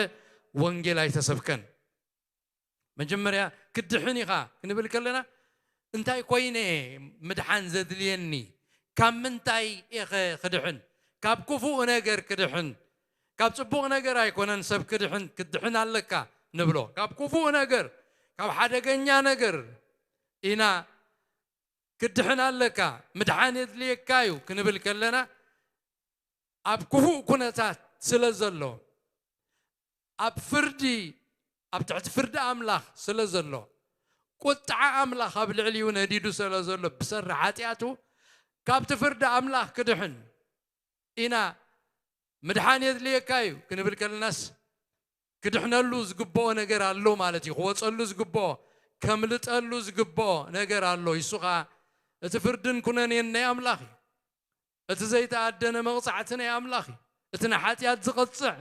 ወንጌል ኣይተሰብከን። መጀመርያ ክድሕን ኢኻ ክንብል ከለና እንታይ ኮይነ ምድሓን ዘድልየኒ? ካብ ምንታይ ኢኸ ክድሕን? ካብ ክፉእ ነገር ክድሕን፣ ካብ ጽቡቕ ነገር ኣይኮነን ሰብ ክድሕን። ክድሕን ኣለካ ንብሎ ካብ ክፉእ ነገር ካብ ሓደገኛ ነገር ኢና። ክድሕን ኣለካ ምድሓን የድልየካ እዩ ክንብል ከለና ኣብ ክፉእ ኩነታት ስለ ዘሎ ኣብ ፍርዲ ኣብ ትሕቲ ፍርዲ ኣምላኽ ስለ ዘሎ ቁጥዓ ኣምላኽ ኣብ ልዕሊኡ ነዲዱ ስለ ዘሎ ብሰሪ ሓጢኣቱ ካብቲ ፍርዲ ኣምላኽ ክድሕን ኢና። ምድሓን የድልየካ እዩ ክንብል ከለናስ ክድሕነሉ ዝግብኦ ነገር ኣሎ ማለት እዩ። ክወፀሉ ዝግብኦ ከምልጠሉ ዝግብኦ ነገር ኣሎ። ይሱ ከዓ እቲ ፍርድን ኩነኔን ናይ ኣምላኽ እዩ። እቲ ዘይተኣደነ መቕጻዕቲ ናይ ኣምላኽ እዩ። እቲ ንሓጢኣት ዝቐጽዕ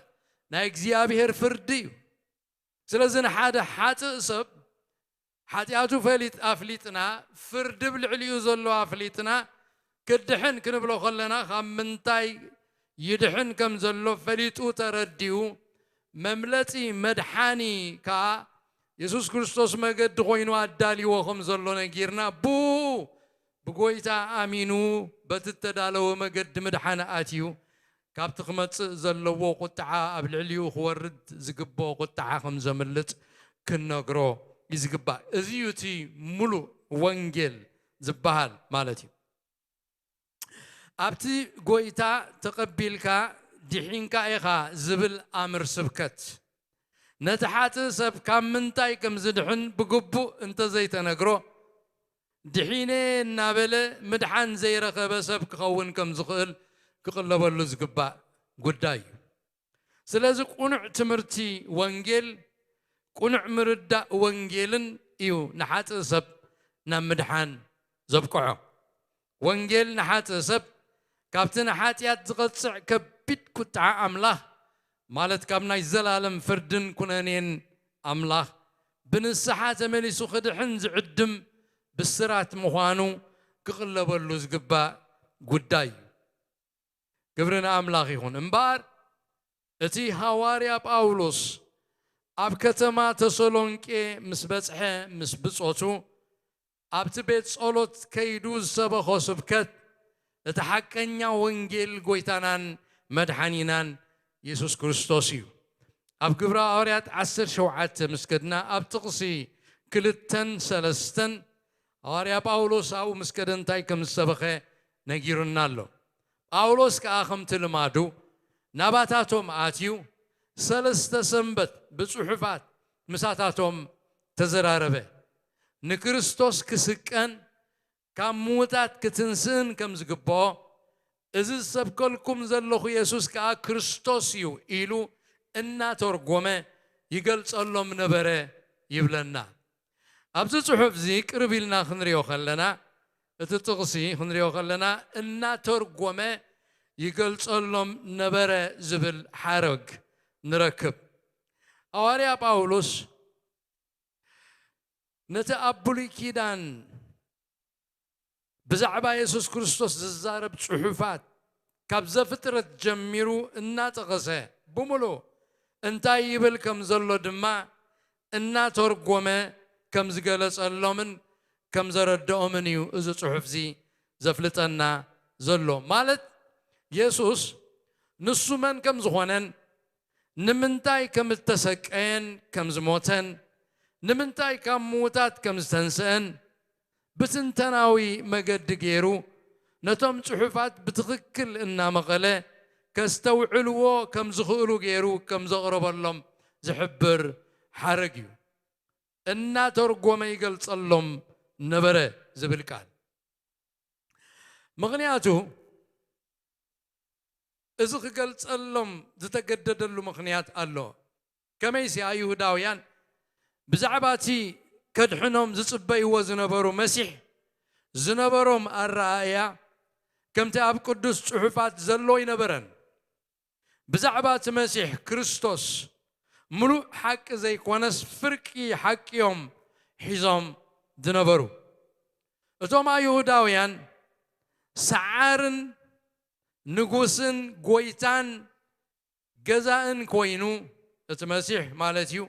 ናይ እግዚኣብሔር ፍርዲ እዩ። ስለዚ ንሓደ ሓጥእ ሰብ ሓጢኣቱ ፈሊጥ ኣፍሊጥና ፍርዲ ብልዕሊኡ ዘሎ ኣፍሊጥና ክድሕን ክንብሎ ከለና ካብ ምንታይ ይድሕን ከም ዘሎ ፈሊጡ ተረዲኡ መምለጺ መድሓኒ ከኣ የሱስ ክርስቶስ መገዲ ኮይኑ ኣዳልዎ ከም ዘሎ ነጊርና ብኡ ብጎይታ ኣሚኑ በቲ እተዳለወ መገዲ ምድሓን ኣትዩ ካብቲ ክመጽእ ዘለዎ ቁጥዓ ኣብ ልዕሊኡ ክወርድ ዝግብኦ ቁጥዓ ከም ዘምልጥ ክንነግሮ እዩ ዝግባእ። እዚ እዩ እቲ ሙሉእ ወንጌል ዝበሃል ማለት እዩ። ኣብቲ ጎይታ ተቐቢልካ ድሒንካ ኢኻ ዝብል ኣምር ስብከት ነቲ ሓጥእ ሰብ ካብ ምንታይ ከም ዝድሕን ብግቡእ እንተዘይተነግሮ ድሒነ እናበለ ምድሓን ዘይረኸበ ሰብ ክኸውን ከም ዝኽእል ክቕለበሉ ዝግባእ ጉዳይ እዩ። ስለዚ ቁኑዕ ትምህርቲ ወንጌል ቁኑዕ ምርዳእ ወንጌልን እዩ ንሓጥእ ሰብ ናብ ምድሓን ዘብቅዖ። ወንጌል ንሓጥእ ሰብ ካብቲ ንሓጢኣት ዝቐጽዕ ከቢድ ቁጥዓ ኣምላኽ ማለት ካብ ናይ ዘላለም ፍርድን ኩነኔን ኣምላኽ ብንስሓ ተመሊሱ ክድሕን ዝዕድም ብስራት ምዃኑ ክቕለበሉ ዝግባእ ጉዳይ እዩ። ክብሪ ንኣምላኽ ይኹን። እምበኣር እቲ ሃዋርያ ጳውሎስ ኣብ ከተማ ተሰሎንቄ ምስ በጽሐ ምስ ብጾቱ ኣብቲ ቤት ጸሎት ከይዱ ዝሰበኾ ስብከት እቲ ሓቀኛ ወንጌል ጎይታናን መድሓኒናን የሱስ ክርስቶስ እዩ። ኣብ ግብረ ሃዋርያት ዓሰርተ ሸውዓተ ምስ ከድና ኣብ ጥቕሲ ክልተን ሰለስተን ሃዋርያ ጳውሎስ ኣብኡ ምስ ከደ እንታይ ከም ዝሰበኸ ነጊሩና ኣሎ። ጳውሎስ ከኣ ከምቲ ልማዱ ናባታቶም ኣትዩ፣ ሰለስተ ሰንበት ብጽሑፋት ምሳታቶም ተዘራረበ። ንክርስቶስ ክስቀን ካብ ምዉታት ክትንስእን ከም ዝግብኦ፣ እዚ ዝሰብከልኩም ዘለኹ የሱስ ከኣ ክርስቶስ እዩ ኢሉ እናተርጎመ ይገልጸሎም ነበረ ይብለና። ኣብዚ ጽሑፍ እዚ ቅርብ ኢልና ክንሪኦ ከለና፣ እቲ ጥቕሲ ክንሪኦ ከለና፣ እናተርጎመ ይገልጸሎም ነበረ ዝብል ሓረግ ንረክብ። ሃዋርያ ጳውሎስ ነቲ ኣብ ብሉይ ኪዳን ብዛዕባ የሱስ ክርስቶስ ዝዛረብ ጽሑፋት ካብ ዘፍጥረት ጀሚሩ እናጠቐሰ፣ ብምሉእ እንታይ ይብል ከም ዘሎ ድማ እናተርጎመ ከም ዝገለጸሎምን ከም ዘረድኦምን እዩ እዚ ጽሑፍ እዚ ዘፍልጠና ዘሎ። ማለት የሱስ ንሱ መን ከም ዝኾነን ንምንታይ ከም እተሰቀየን ከም ዝሞተን ንምንታይ ካብ ምዉታት ከም ዝተንስአን ብትንተናዊ መገዲ ገይሩ ነቶም ጽሑፋት ብትኽክል እናመቐለ ከስተውዕልዎ ከም ዝኽእሉ ገይሩ ከም ዘቕረበሎም ዝሕብር ሓረግ እዩ። እናተርጎመ ይገልጸሎም ነበረ ዝብል ቃል። ምኽንያቱ እዚ ክገልጸሎም ዝተገደደሉ ምኽንያት ኣሎ። ከመይሲ ኣይሁዳውያን ብዛዕባ እቲ ከድሕኖም ዝጽበይዎ ዝነበሩ መሲሕ ዝነበሮም ኣረኣእያ ከምቲ ኣብ ቅዱስ ጽሑፋት ዘሎ ኣይነበረን። ብዛዕባ እቲ መሲሕ ክርስቶስ ምሉእ ሓቂ ዘይኮነስ ፍርቂ ሓቂ እዮም ሒዞም ዝነበሩ። እቶም ኣይሁዳውያን ሰዓርን ንጉስን ጎይታን ገዛእን ኮይኑ፣ እቲ መሲሕ ማለት እዩ፣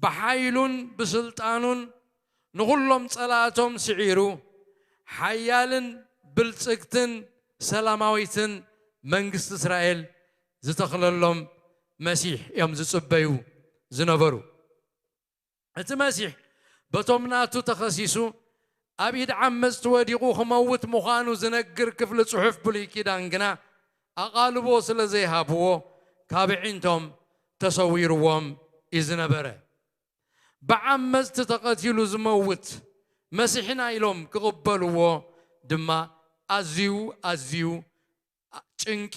ብሓይሉን ብስልጣኑን ንኹሎም ጸላእቶም ስዒሩ ሓያልን ብልጽግትን ሰላማዊትን መንግስቲ እስራኤል ዝተኽለሎም መሲሕ እዮም ዝጽበዩ ዝነበሩ። እቲ መሲሕ በቶም ናቱ ተኸሲሱ ኣብ ኢድ ዓመጽቲ ወዲቑ ክመውት ምዃኑ ዝነግር ክፍሊ ጽሑፍ ብሉይ ኪዳን ግና ኣቓልቦ ስለ ዘይሃብዎ ካብ ኣዒንቶም ተሰዊርዎም እዩ ዝነበረ። ብዓመጽቲ ተቐቲሉ ዝመውት መሲሕና ኢሎም ክቕበልዎ ድማ ኣዝዩ ኣዝዩ ጭንቂ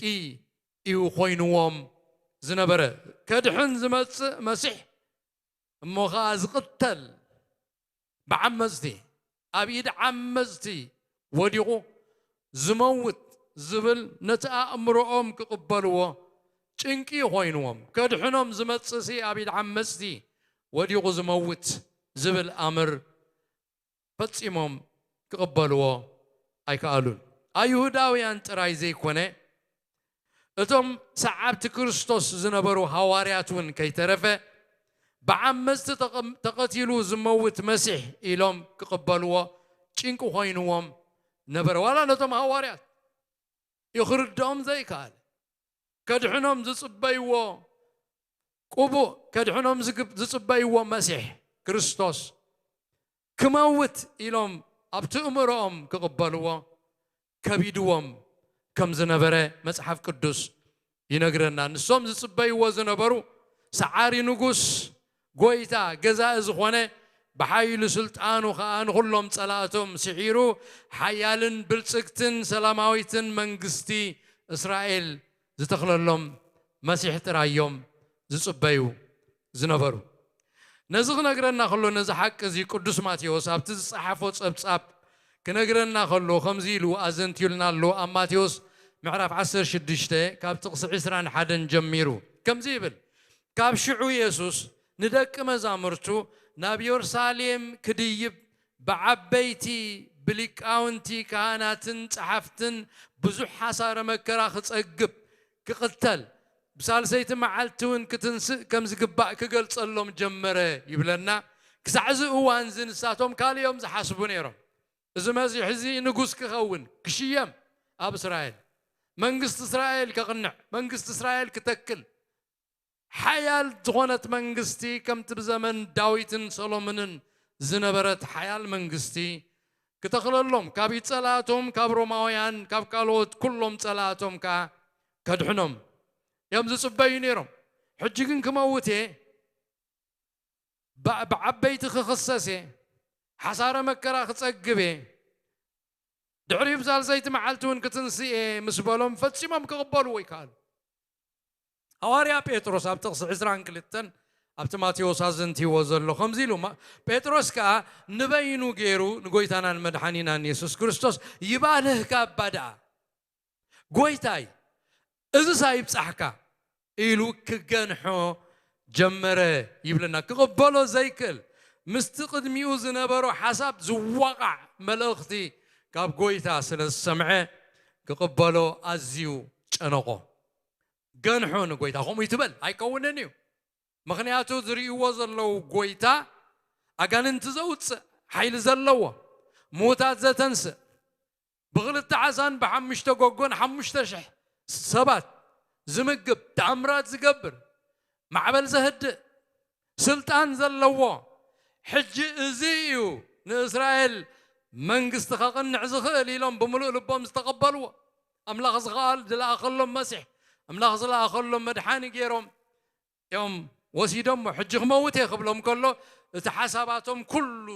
እዩ ኮይንዎም ዝነበረ። ከድሕን ዝመጽእ መሲሕ እሞ ኸኣ ዝቕተል ብዓመጽቲ ኣብ ኢድ ዓመጽቲ ወዲቑ ዝመውት ዝብል ነቲ ኣእምሮኦም ክቕበልዎ ጭንቂ ኮይንዎም። ከድሕኖም ዝመጽእሲ ኣብ ኢድ ዓመጽቲ ወዲቑ ዝመውት ዝብል ኣምር ፈጺሞም ክቕበልዎ ኣይከኣሉን። ኣይሁዳውያን ጥራይ ዘይኮነ እቶም ሰዓብቲ ክርስቶስ ዝነበሩ ሃዋርያት እውን ከይተረፈ ብዓመጽቲ ተቐም- ተቐቲሉ ዝመውት መሲሕ ኢሎም ክቕበልዎ ጭንቂ ኮይንዎም ነበረ። ዋላ ነቶም ሃዋርያት እዩ ክርድኦም ዘይከኣለ። ከድሕኖም ዝጽበይዎ ቅቡእ ከድሕኖም ዝግብ- ዝጽበይዎ መሲሕ ክርስቶስ ክመውት ኢሎም ኣብቲ እምሮኦም ክቕበልዎ ከቢድዎም ከም ዝነበረ መጽሓፍ ቅዱስ ይነግረና። ንሶም ዝጽበይዎ ዝነበሩ ሰዓሪ ንጉስ፣ ጎይታ፣ ገዛኢ ዝኾነ፣ ብሓይሉ ስልጣኑ ኸኣ ንኹሎም ጸላእቶም ስዒሩ ሓያልን ብልጽግትን ሰላማዊትን መንግስቲ እስራኤል ዝተኽለሎም መሲሕ ጥራይ እዮም ዝጽበዩ ዝነበሩ። ነዚ ክነግረና ከሎ፣ ነዚ ሓቂ እዚ ቅዱስ ማቴዎስ ኣብቲ ዝጸሓፎ ጸብጻብ ክነግረና ከሎ ከምዚ ኢሉ ኣዘንትዩልና ኣሎ። ኣብ ማቴዎስ ምዕራፍ ዓሰርተ ሽዱሽተ ካብ ጥቕሲ ዕስራን ሓደን ጀሚሩ ከምዚ ይብል፣ ካብ ሽዑ የሱስ ንደቂ መዛሙርቱ ናብ የሩሳሌም ክድይብ ብዓበይቲ ብሊቃውንቲ ካህናትን ጸሓፍትን ብዙሕ ሓሳረ መከራ ክጸግብ ክቕተል ብሳልሰይቲ መዓልቲ እውን ክትንስእ ከም ዝግባእ ክገልጸሎም ጀመረ ይብለና። ክሳዕ እዚ እዋን እዚ ንሳቶም ካልእ እዮም ዝሓስቡ ነይሮም። እዚ መሲሕ እዚ ንጉስ ክኸውን ክሽየም ኣብ እስራኤል መንግስቲ እስራኤል ከቕንዕ መንግስቲ እስራኤል ክተክል ሓያል ዝኾነት መንግስቲ ከምቲ ብዘመን ዳዊትን ሰሎሞንን ዝነበረት ሓያል መንግስቲ ክተኽለሎም፣ ካብ ኢድ ጸላእቶም፣ ካብ ሮማውያን፣ ካብ ካልኦት ኩሎም ጸላእቶም ከኣ ከድሕኖም እዮም ዝጽበዩ ነይሮም። ሕጂ ግን ክመውት እየ፣ ብ-፣ ብዓበይቲ ክኽሰስ እየ፣ ሓሳረ መከራ ክጸግብ እየ፣ ድሕሪኡ ብሳልሰይቲ መዓልቲ እውን ክትንስእ እየ ምስ በሎም ፈጺሞም ክቕበልዎ ይከኣሉ። ሃዋርያ ጴጥሮስ ኣብ ጥቕሲ ዕስራን ክልተን ኣብቲ ማቴዎስ ኣዘንቲዎ ዘሎ ከምዚ ኢሉ፣ ማ-፣ ጴጥሮስ ከኣ ንበይኑ ገይሩ ንጎይታናን መድሓኒናን የሱስ ክርስቶስ ይባልህ እባ ደኣ፣ "ጎይታይ፣ እዝስ ኣይብጻሕካ?" ኢሉ ክገንሖ ጀመረ ይብለና። ክቕበሎ ዘይክእል፣ ምስቲ ቅድሚኡ ዝነበሮ ሓሳብ ዝዋቓዕ መልእኽቲ ካብ ጎይታ ስለ ዝሰምዐ፣ ክቕበሎ ኣዝዩ ጨነቖ። ገንሖ ንጎይታ። ከምኡ ይትበል ኣይከውንን እዩ። ምኽንያቱ ዝርእይዎ ዘለዉ ጎይታ ኣጋንንቲ ዘውጽእ ሓይሊ ዘለዎ፣ ምዉታት ዘተንስእ፣ ብኽልተ ዓሳን ብሓሙሽተ ጎጎን ሓሙሽተ ሽሕ ሰባት ዝምግብ፣ ተኣምራት ዝገብር፣ ማዕበል ዘህድእ ስልጣን ዘለዎ፣ ሕጂ እዚ እዩ ንእስራኤል መንግስቲ ከቕንዕ ዝኽእል ኢሎም ብምሉእ ልቦም ዝተቐበልዎ። ኣምላኽ ዝኸኣል-፣ ዝለኣኸሎም መሲሕ፣ ኣምላኽ ዝለኣኸሎም መድሓኒ ገይሮም እዮም ወሲዶሞ። ሕጂ ክመውት እየ ክብሎም ከሎ፣ እቲ ሓሳባቶም ኩሉ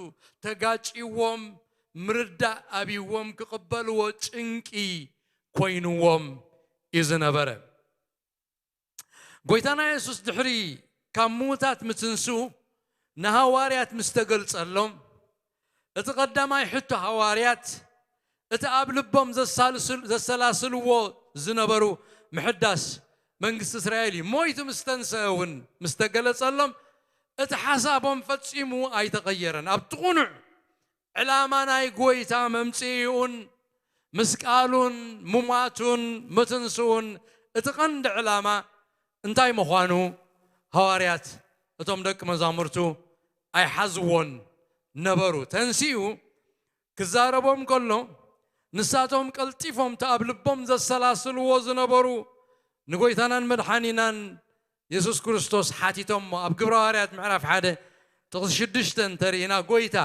ተጋጭዎም፣ ምርዳእ ኣብይዎም፣ ክቕበልዎ ጭንቂ ኮይንዎም እዩ ዝነበረ። ጎይታና የሱስ ድሕሪ ካብ ምዉታት ምትንስኡ ንሃዋርያት ምስ ተገልጸሎም፣ እቲ ቀዳማይ ሕቶ ሃዋርያት፣ እቲ ኣብ ልቦም ዘሳልስል-፣ ዘሰላስልዎ ዝነበሩ ምሕዳስ መንግስቲ እስራኤል እዩ። ሞይቱ ምስ ተንስአ እውን ምስ ተገለጸሎም፣ እቲ ሓሳቦም ፈጺሙ ኣይተቐየረን። ኣብቲ ቅኑዕ ዕላማ ናይ ጎይታ መምጽኢኡን ምስቃሉን ምሟቱን ምትንስኡን እቲ ቀንዲ ዕላማ እንታይ ምዃኑ ሃዋርያት እቶም ደቂ መዛሙርቱ ኣይሓዝዎን ነበሩ። ተንሲኡ ክዛረቦም ከሎ፣ ንሳቶም ቀልጢፎም እቲ ኣብ ልቦም ዘሰላስልዎ ዝነበሩ ንጎይታናን መድሓኒናን የሱስ ክርስቶስ ሓቲቶሞ። ኣብ ግብረ ሃዋርያት ምዕራፍ ሓደ ጥቕሲ ሽዱሽተ እንተርኢና፣ "ጎይታ፣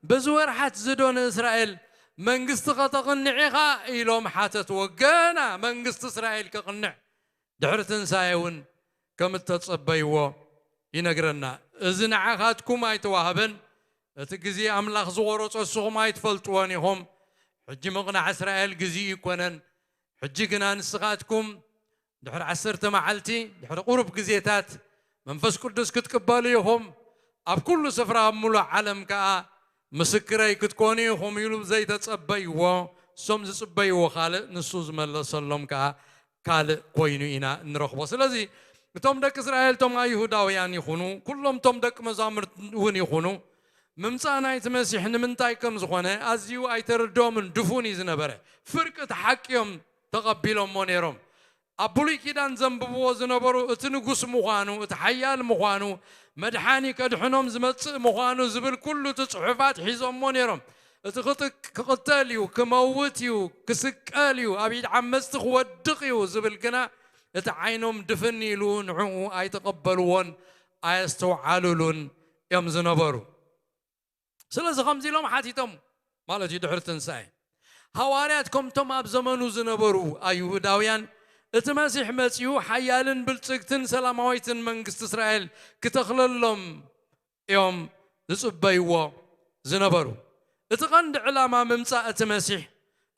በዚ ወርሓት ዝዶ ንእስራኤል መንግስቲ ከተቕንዕ ኢኻ?" ኢሎም ሓተትዎ። ገና መንግስቲ እስራኤል ከቕንዕ ድሕሪ ትንሳኤ እውን ከም እተጸበይዎ ይነግረና። "እዚ ንዓኻትኩም ኣይተዋህበን፣ እቲ ግዜ ኣምላኽ ዝቖረጾ እስኹም ኣይትፈልጥዎን ኢኹም። ሕጂ ምቕናዕ እስራኤል ግዜኡ ኣይኮነን። ሕጂ ግና ንስኻትኩም ድሕሪ ዓሰርተ መዓልቲ፣ ድሕሪ ቁሩብ ግዜታት መንፈስ ቅዱስ ክትቅበሉ ኢኹም። ኣብ ኩሉ ስፍራ፣ ኣብ ሙሉእ ዓለም ከኣ ምስክረይ ክትኮኑ ኢኹም" ኢሉ ዘይተጸበይዎ፣ እሶም ዝጽበይዎ ካልእ፣ ንሱ ዝመለሰሎም ከኣ ካልእ ኮይኑ ኢና እንረኽቦ። ስለዚ እቶም ደቂ እስራኤል፣ እቶም ኣይሁዳውያን ይኹኑ፣ ኩሎም እቶም ደቂ መዛሙርቲ እውን ይኹኑ፣ ምምጻእ ናይቲ መሲሕ ንምንታይ ከም ዝኾነ ኣዝዩ ኣይተረድኦምን፣ ድፉን እዩ ዝነበረ። ፍርቂ እቲ ሓቂ እዮም ተቐቢሎሞ ነይሮም። ኣብ ብሉይ ኪዳን ዘንብብዎ ዝነበሩ፣ እቲ ንጉስ ምዃኑ፣ እቲ ሓያል ምዃኑ፣ መድሓኒ ከድሕኖም ዝመጽእ ምዃኑ ዝብል ኩሉ እቲ ጽሑፋት ሒዞሞ ነይሮም። እቲ ክጥቅ-፣ ክቕተል እዩ፣ ክመውት እዩ፣ ክስቀል እዩ፣ ኣብ ኢድ ዓመጽቲ ክወድቕ እዩ ዝብል ግና እቲ ዓይኖም ድፍን ኢሉ ንዕኡ ኣይተቐበልዎን ኣየስተውዓሉሉን እዮም ዝነበሩ። ስለዚ ከምዚ ኢሎም ሓቲቶም ማለት እዩ ድሕሪ ትንሳኤ። ሃዋርያት ከምቶም ኣብ ዘመኑ ዝነበሩ ኣይሁዳውያን፣ እቲ መሲሕ መጺኡ ሓያልን ብልጽግትን ሰላማዊትን መንግስቲ እስራኤል ክተኽለሎም እዮም ዝጽበይዎ ዝነበሩ። እቲ ቀንዲ ዕላማ ምምጻእ እቲ መሲሕ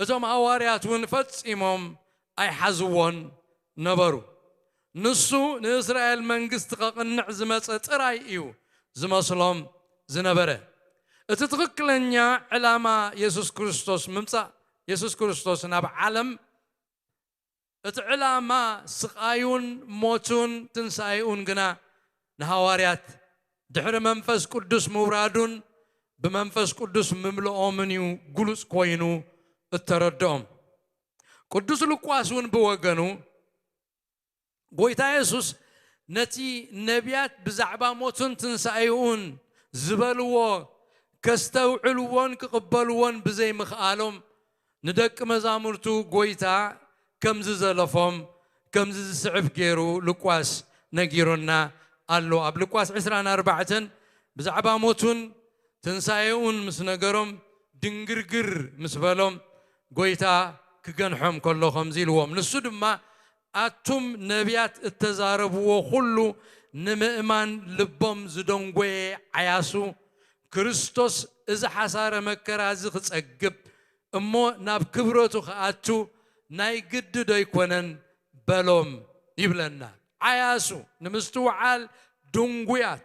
እቶም ሃዋርያት እውን ፈጺሞም ኣይሓዝዎን ነበሩ። ንሱ ንእስራኤል መንግስቲ ከቕንዕ ዝመጸ ጥራይ እዩ ዝመስሎም ዝነበረ። እቲ ትኽክለኛ ዕላማ የሱስ ክርስቶስ፣ ምምጻእ የሱስ ክርስቶስ ናብ ዓለም፣ እቲ ዕላማ ስቓዩን ሞቱን ትንሳኤኡን ግና ንሃዋርያት ድሕሪ መንፈስ ቅዱስ ምውራዱን ብመንፈስ ቅዱስ ምምልኦምን እዩ ግሉጽ ኮይኑ እተረድኦም። ቅዱስ ሉቃስ እውን ብወገኑ፣ ጎይታ የሱስ ነቲ ነቢያት ብዛዕባ ሞቱን ትንሳኤኡን ዝበልዎ ከስተውዕልዎን ክቕበልዎን ብዘይምኽኣሎም፣ ንደቂ መዛሙርቱ ጎይታ ከምዚ ዘለፎም፣ ከምዚ ዝስዕብ ገይሩ ሉቃስ ነጊሩና ኣሎ። ኣብ ሉቃስ ዕስራን ኣርባዕተን ብዛዕባ ሞቱን ትንሳኤኡን ምስ ነገሮም፣ ድንግርግር ምስ በሎም፣ ጎይታ ክገንሖም ከሎ ከምዚ ኢልዎም፣ ንሱ ድማ፣ ኣቱም ነቢያት እተዛረብዎ ኩሉ ንምእማን ልቦም ዝደንጎየ ዓያሱ፣ ክርስቶስ እዚ ሓሳረ መከራ እዚ ክጸግብ እሞ ናብ ክብረቱ ክኣቱ ናይ ግዲ ዶ ኣይኮነን በሎም ይብለና። ዓያሱ ንምስትውዓል ድንጉያት፣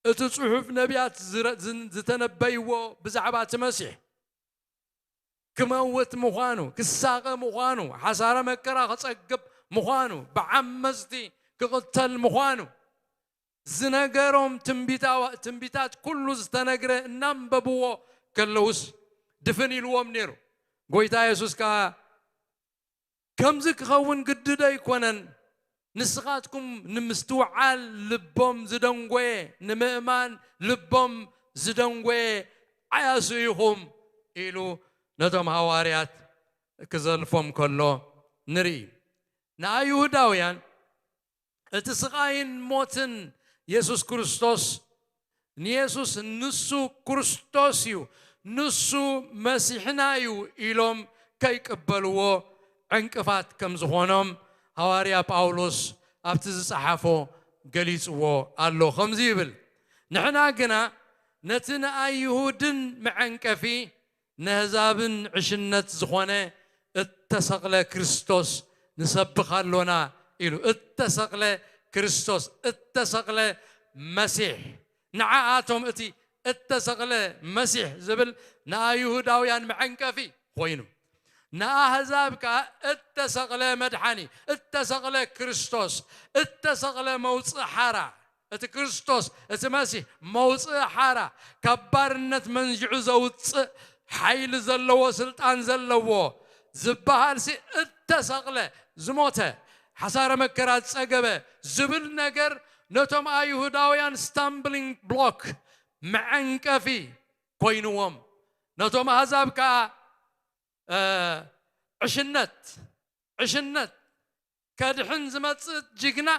እቲ ጽሑፍ ነቢያት ዝረ- ዝን- ዝተነበይዎ ብዛዕባ እቲ መሲሕ ክመውት ምዃኑ፣ ክሳቐ ምዃኑ፣ ሓሳረ መከራ ክጸግብ ምዃኑ፣ ብዓመጽቲ ክቕተል ምዃኑ ዝነገሮም ትንቢታዋ- ትንቢታት ኩሉ ዝተነግረ እናንበብዎ ከለውስ ድፍን ኢልዎም ነይሩ። ጎይታ የሱስ ከኣ ከምዚ ክኸውን ግዲ ዶ ኣይኮነን? ንስኻትኩም ንምስትውዓል ልቦም ዝደንጎየ፣ ንምእማን ልቦም ዝደንጎየ ዓያሱ ኢኹም ኢሉ ነቶም ሃዋርያት ክዘልፎም ከሎ ንርኢ። ንኣይሁዳውያን እቲ ስቓይን ሞትን የሱስ ክርስቶስ፣ ንየሱስ ንሱ ክርስቶስ እዩ፣ ንሱ መሲሕና እዩ ኢሎም ከይቅበልዎ ዕንቅፋት ከም ዝኾኖም ሃዋርያ ጳውሎስ ኣብቲ ዝጸሓፎ ገሊጽዎ ኣሎ። ከምዚ ይብል፣ ንሕና ግና ነቲ ንኣይሁድን መዐንቀፊ ነህዛብን ዕሽነት ዝኾነ እተሰቕለ ክርስቶስ ንሰብኽ ኣሎና ኢሉ። እተሰቕለ ክርስቶስ፣ እተሰቕለ መሲሕ። ንዓኣቶም እቲ እተሰቕለ መሲሕ ዝብል ንኣይሁዳውያን መዐንቀፊ ኮይኑ፣ ንኣህዛብ ከኣ እተሰቕለ መድሓኒ፣ እተሰቕለ ክርስቶስ፣ እተሰቕለ መውፅእ ሓራ፣ እቲ ክርስቶስ፣ እቲ መሲሕ፣ መውፅኢ ሓራ፣ ካብ ባርነት መንዚዑ ዘውፅእ ሓይሊ ዘለዎ፣ ስልጣን ዘለዎ ዝበሃልሲ እተሰቕለ፣ ዝሞተ፣ ሓሳረ መከራ ዝጸገበ ዝብል ነገር ነቶም ኣይሁዳውያን ስታምብሊንግ ብሎክ፣ መዐንቀፊ ኮይንዎም። ነቶም ኣህዛብ ከኣ፣ እ፣ ዕሽነት፣ ዕሽነት፣ ከድሕን ዝመጽእ ጅግና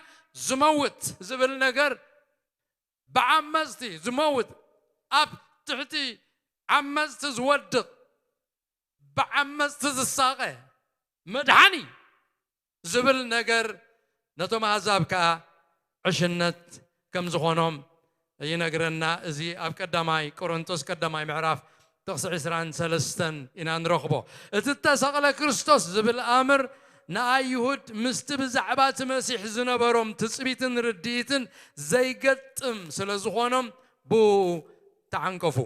ዝመውት ዝብል ነገር፣ ብዓመጽቲ ዝመውት፣ ኣብ ትሕቲ ዓመጽቲ ዝወድቕ፣ ብዓመጽቲ ዝሳቐ መድሓኒ ዝብል ነገር ነቶም ኣህዛብ ከኣ ዕሽነት ከም ዝኾኖም ይነግረና። እዚ ኣብ ቀዳማይ ቆሮንቶስ ቀዳማይ ምዕራፍ ጥቕሲ ዕስራን ሰለስተን ኢና ንረኽቦ። እቲ እተሰቕለ ክርስቶስ ዝብል ኣምር ንኣይሁድ ምስቲ ብዛዕባ እቲ መሲሕ ዝነበሮም ትጽቢትን ርድኢትን ዘይገጥም ስለ ዝኾኖም ብኡ ተዓንቀፉ።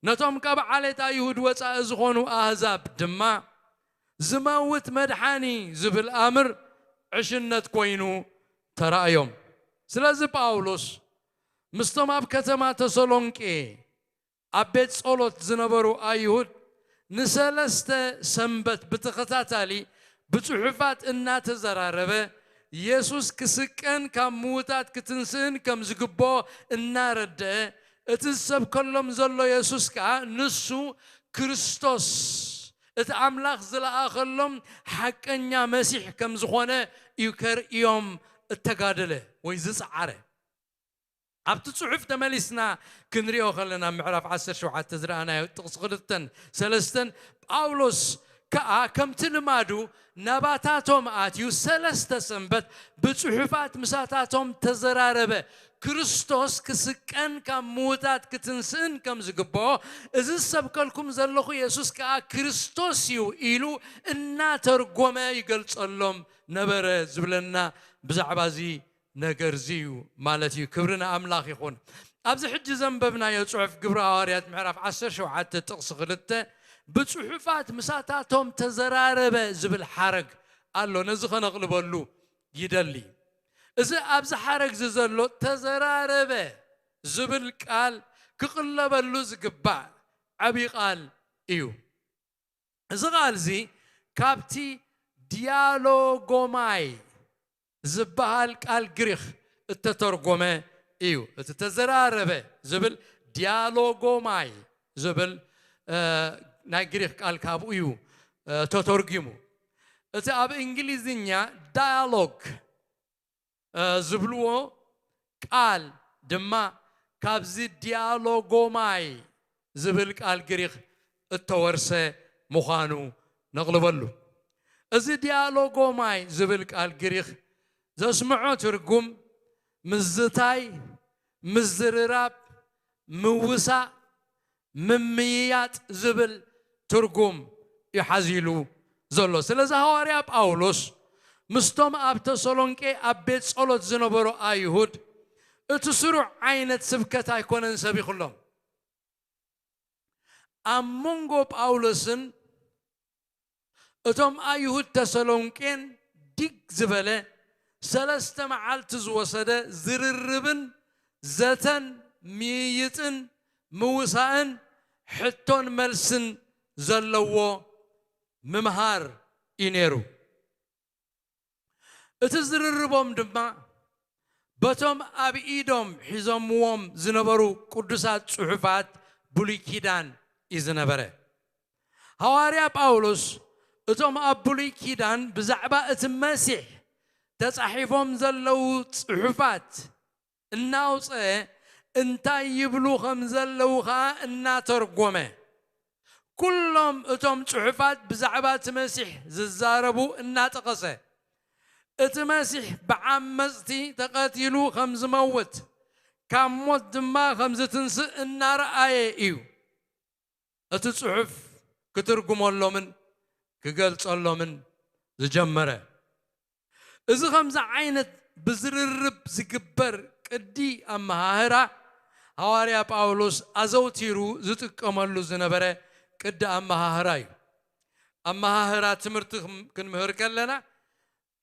ነቶም ካብ ዓሌት ኣይሁድ ወጻኢ ዝኾኑ ኣህዛብ ድማ ዝመውት መድሓኒ ዝብል ኣምር ዕሽነት ኮይኑ ተራእዮም። ስለዚ ጳውሎስ ምስቶም ኣብ ከተማ ተሰሎንቄ ኣብ ቤት ጸሎት ዝነበሩ ኣይሁድ ንሰለስተ ሰንበት ብተኸታታሊ ብጽሑፋት እናተዘራረበ፣ የሱስ ክስቀን ካብ ምዉታት ክትንስእን ከም ዝግብኦ እናረድአ፣ እቲ ዝሰብከሎም ዘሎ የሱስ ከኣ ንሱ ክርስቶስ፣ እቲ ኣምላኽ ዝለኣኸሎም ሓቀኛ መሲሕ ከም ዝኾነ እዩ ከርእዮም እተጋደለ ወይ ዝጸዓረ። ኣብቲ ጽሑፍ ተመሊስና ክንሪኦ ከለና፣ ምዕራፍ ዓሰርተ ሸውዓተ ዝረኣናዮ ጥቕሲ ክልተን ሰለስተን፣ ጳውሎስ ከኣ ከምቲ ልማዱ ናባታቶም ኣትዩ ሰለስተ ሰንበት ብጽሑፋት ምሳታቶም ተዘራረበ። ክርስቶስ ክስቀን ካብ ምዉታት ክትንስእን ከም ዝግብኦ፣ እዚ ዝሰብከልኩም ዘለኹ የሱስ ከኣ ክርስቶስ እዩ ኢሉ እናተርጎመ ይገልጸሎም ነበረ ዝብለና ብዛዕባ እዚ ነገር እዚ እዩ ማለት እዩ። ክብሪ ንኣምላኽ ይኹን። ኣብዚ ሕጂ ዘንበብናዮ ጽሑፍ ግብሪ ሃዋርያት ምዕራፍ ዓሰርተ ሸውዓተ ጥቕሲ ክልተ ብጽሑፋት ምሳታቶም ተዘራረበ ዝብል ሓረግ ኣሎ። ነዚ ከነቕልበሉ ይደሊ። እዚ ኣብዚ ሓረግ እዚ ዘሎ ተዘራረበ ዝብል ቃል ክቕለበሉ ዝግባእ ዓብዪ ቃል እዩ። እዚ ቃል እዚ ካብቲ ዲያሎጎማይ ዝበሃል ቃል ግሪኽ እተተርጎመ እዩ። እቲ ተዘራረበ ዝብል ዲያሎጎማይ ዝብል፣ እ፣ ናይ ግሪኽ ቃል ካብኡ እዩ፣ እ፣ ተተርጒሙ። እቲ ኣብ እንግሊዝኛ ዳያሎግ፣ እ፣ ዝብልዎ ቃል ድማ ካብዚ ዲያሎጎማይ ዝብል ቃል ግሪኽ እተወርሰ ምዃኑ ነቕልበሉ። እዚ ዲያሎጎማይ ዝብል ቃል ግሪኽ ዘስምዖ ትርጉም ምዝታይ፣ ምዝርራብ፣ ምውሳእ፣ ምምይያጥ ዝብል ትርጉም እዩ ሓዚሉ ዘሎ። ስለዚ ሃዋርያ ጳውሎስ ምስቶም ኣብ ተሰሎንቄ ኣብ ቤት ጸሎት ዝነበሩ ኣይሁድ እቲ ስሩዕ ዓይነት ስብከት ኣይኮነን ሰቢኹሎም። ኣብ መንጎ ጳውሎስን እቶም ኣይሁድ ተሰሎንቄን ዲግ ዝበለ ሰለስተ መዓልቲ ዝወሰደ ዝርርብን ዘተን ምይይጥን ምውሳእን ሕቶን መልስን ዘለዎ ምምሃር እዩ ነይሩ። እቲ ዝርርቦም ድማ በቶም ኣብ ኢዶም ሒዞምዎም ዝነበሩ ቅዱሳት ጽሑፋት ብሉይ ኪዳን እዩ ዝነበረ። ሃዋርያ ጳውሎስ እቶም ኣብ ብሉይ ኪዳን ብዛዕባ እቲ መሲሕ ተጻሒፎም ዘለዉ ጽሑፋት እናውጸ እንታይ ይብሉ ከም ዘለዉ ኸኣ እናተርጎመ ኩሎም እቶም ጽሑፋት ብዛዕባ እቲ መሲሕ ዝዛረቡ እናጠቐሰ እቲ መሲሕ ብዓመጽቲ ተቐቲሉ ከም ዝመውት ካብ ሞት ድማ ከም ዝትንስእ እናረኣየ እዩ እቲ ጽሑፍ ክትርጉመሎምን ክገልጸሎምን ዝጀመረ። እዚ ከምዚ ዓይነት ብዝርርብ ዝግበር ቅዲ ኣመሃህራ ሃዋርያ ጳውሎስ ኣዘውቲሩ ዝጥቀመሉ ዝነበረ ቅዲ ኣመሃህራ እዩ። ኣመሃህራ ትምህርቲ ክም- ክንምህር ከለና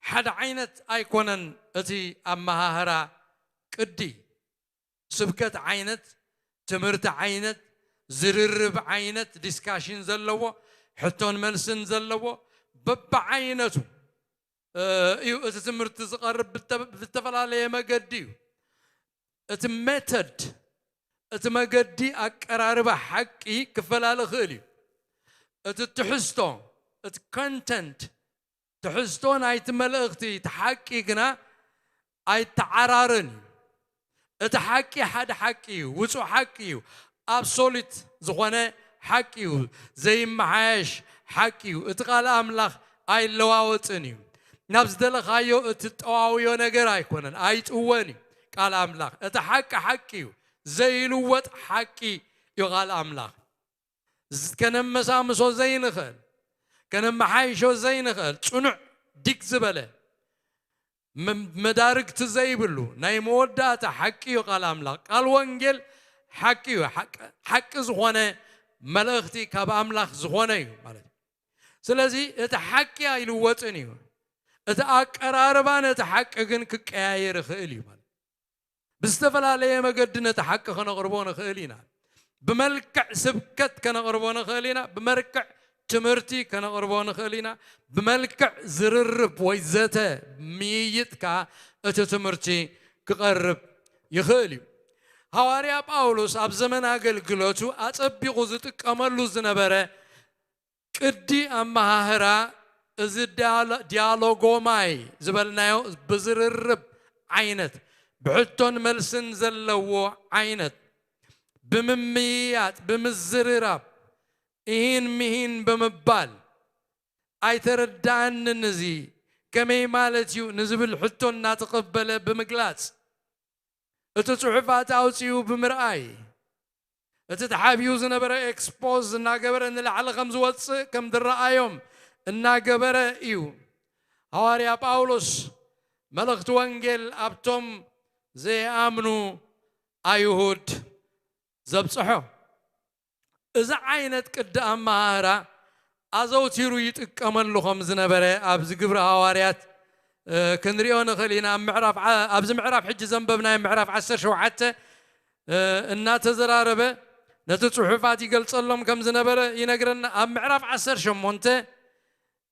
ሓደ ዓይነት ኣይኮነን እቲ ኣመሃህራ ቅዲ። ስብከት ዓይነት፣ ትምህርቲ ዓይነት፣ ዝርርብ ዓይነት፣ ዲስካሽን ዘለዎ፣ ሕቶን መልስን ዘለዎ በብዓይነቱ እዩ እቲ ትምህርቲ ዝቐርብ ብዝተፈላለየ መገዲ እዩ። እቲ ሜተድ እቲ መገዲ ኣቀራርባ ሓቂ ክፈላለ ይኽእል እዩ። እቲ ትሕዝቶ እቲ ኮንተንት ትሕዝቶ ናይቲ መልእኽቲ እቲ ሓቂ ግና ኣይተዓራርን እዩ። እቲ ሓቂ ሓደ ሓቂ እዩ፣ ውጹእ ሓቂ እዩ፣ ኣብሶሉት ዝኾነ ሓቂ እዩ፣ ዘይመሓየሽ ሓቂ እዩ። እቲ ቃል ኣምላኽ ኣይለዋወጥን እዩ። ናብ ዝደለኻዮ እትጠዋውዮ ነገር ኣይኮነን፣ ኣይጥወን እዩ ቃል ኣምላኽ። እቲ ሓቂ ሓቂ እዩ፣ ዘይልወጥ ሓቂ እዩ ቃል ኣምላኽ። ከነመሳምሶ ዘይንኽእል፣ ከነመሓይሾ ዘይንኽእል፣ ጽኑዕ ዲግ ዝበለ መዳርግቲ ዘይብሉ ናይ መወዳእታ ሓቂ እዩ ቃል ኣምላኽ። ቃል ወንጌል ሓቂ እዩ። ሓቂ ዝኾነ መልእኽቲ ካብ ኣምላኽ ዝኾነ እዩ ማለት እዩ። ስለዚ እቲ ሓቂ ኣይልወጥን እዩ። እቲ ኣቀራርባ ነቲ ሓቂ ግን ክቀያየር ይኽእል እዩ ማለት። ብዝተፈላለየ መገዲ ነቲ ሓቂ ከነቕርቦ ንኽእል ኢና። ብመልክዕ ስብከት ከነቕርቦ ንኽእል ኢና። ብመልክዕ ትምህርቲ ከነቕርቦ ንኽእል ኢና። ብመልክዕ ዝርርብ ወይ ዘተ ምይይጥ ከኣ እቲ ትምህርቲ ክቐርብ ይኽእል እዩ። ሃዋርያ ጳውሎስ ኣብ ዘመን ኣገልግሎቱ ኣጸቢቑ ዝጥቀመሉ ዝነበረ ቅዲ ኣመሃህራ እዚ ዲያሎጎማይ ዝበልናዮ ብዝርርብ ዓይነት ብሕቶን መልስን ዘለዎ ዓይነት ብምምይያጥ ብምዝርራብ እሂን ምሂን ብምባል ኣይተረዳእንን እዚ ከመይ ማለት እዩ ንዝብል ሕቶ እናተቐበለ ብምግላጽ እቲ ጽሑፋት ኣውጺኡ ብምርኣይ እቲ ተሓቢኡ ዝነበረ ኤክስፖዝ እናገበረ ንላዕሊ ከም ዝወጽእ ከም ዝረኣዮም እናገበረ እዩ ሃዋርያ ጳውሎስ መልእኽቲ ወንጌል ኣብቶም ዘይኣምኑ ኣይሁድ ዘብጽሖ። እዚ ዓይነት ቅዲ ኣመሃህራ ኣዘውቲሩ ይጥቀመሉ ከም ዝነበረ ኣብዚ ግብሪ ሃዋርያት ክንሪኦ ንኽእል ኢና። ኣብዚ ምዕራፍ ሕጂ ዘንበብናዮ ምዕራፍ ዓሰርተ ሸውዓተ እናተዘራረበ ነቲ ጽሑፋት ይገልጸሎም ከም ዝነበረ ይነግረና። ኣብ ምዕራፍ ዓሰርተ ሸሞንተ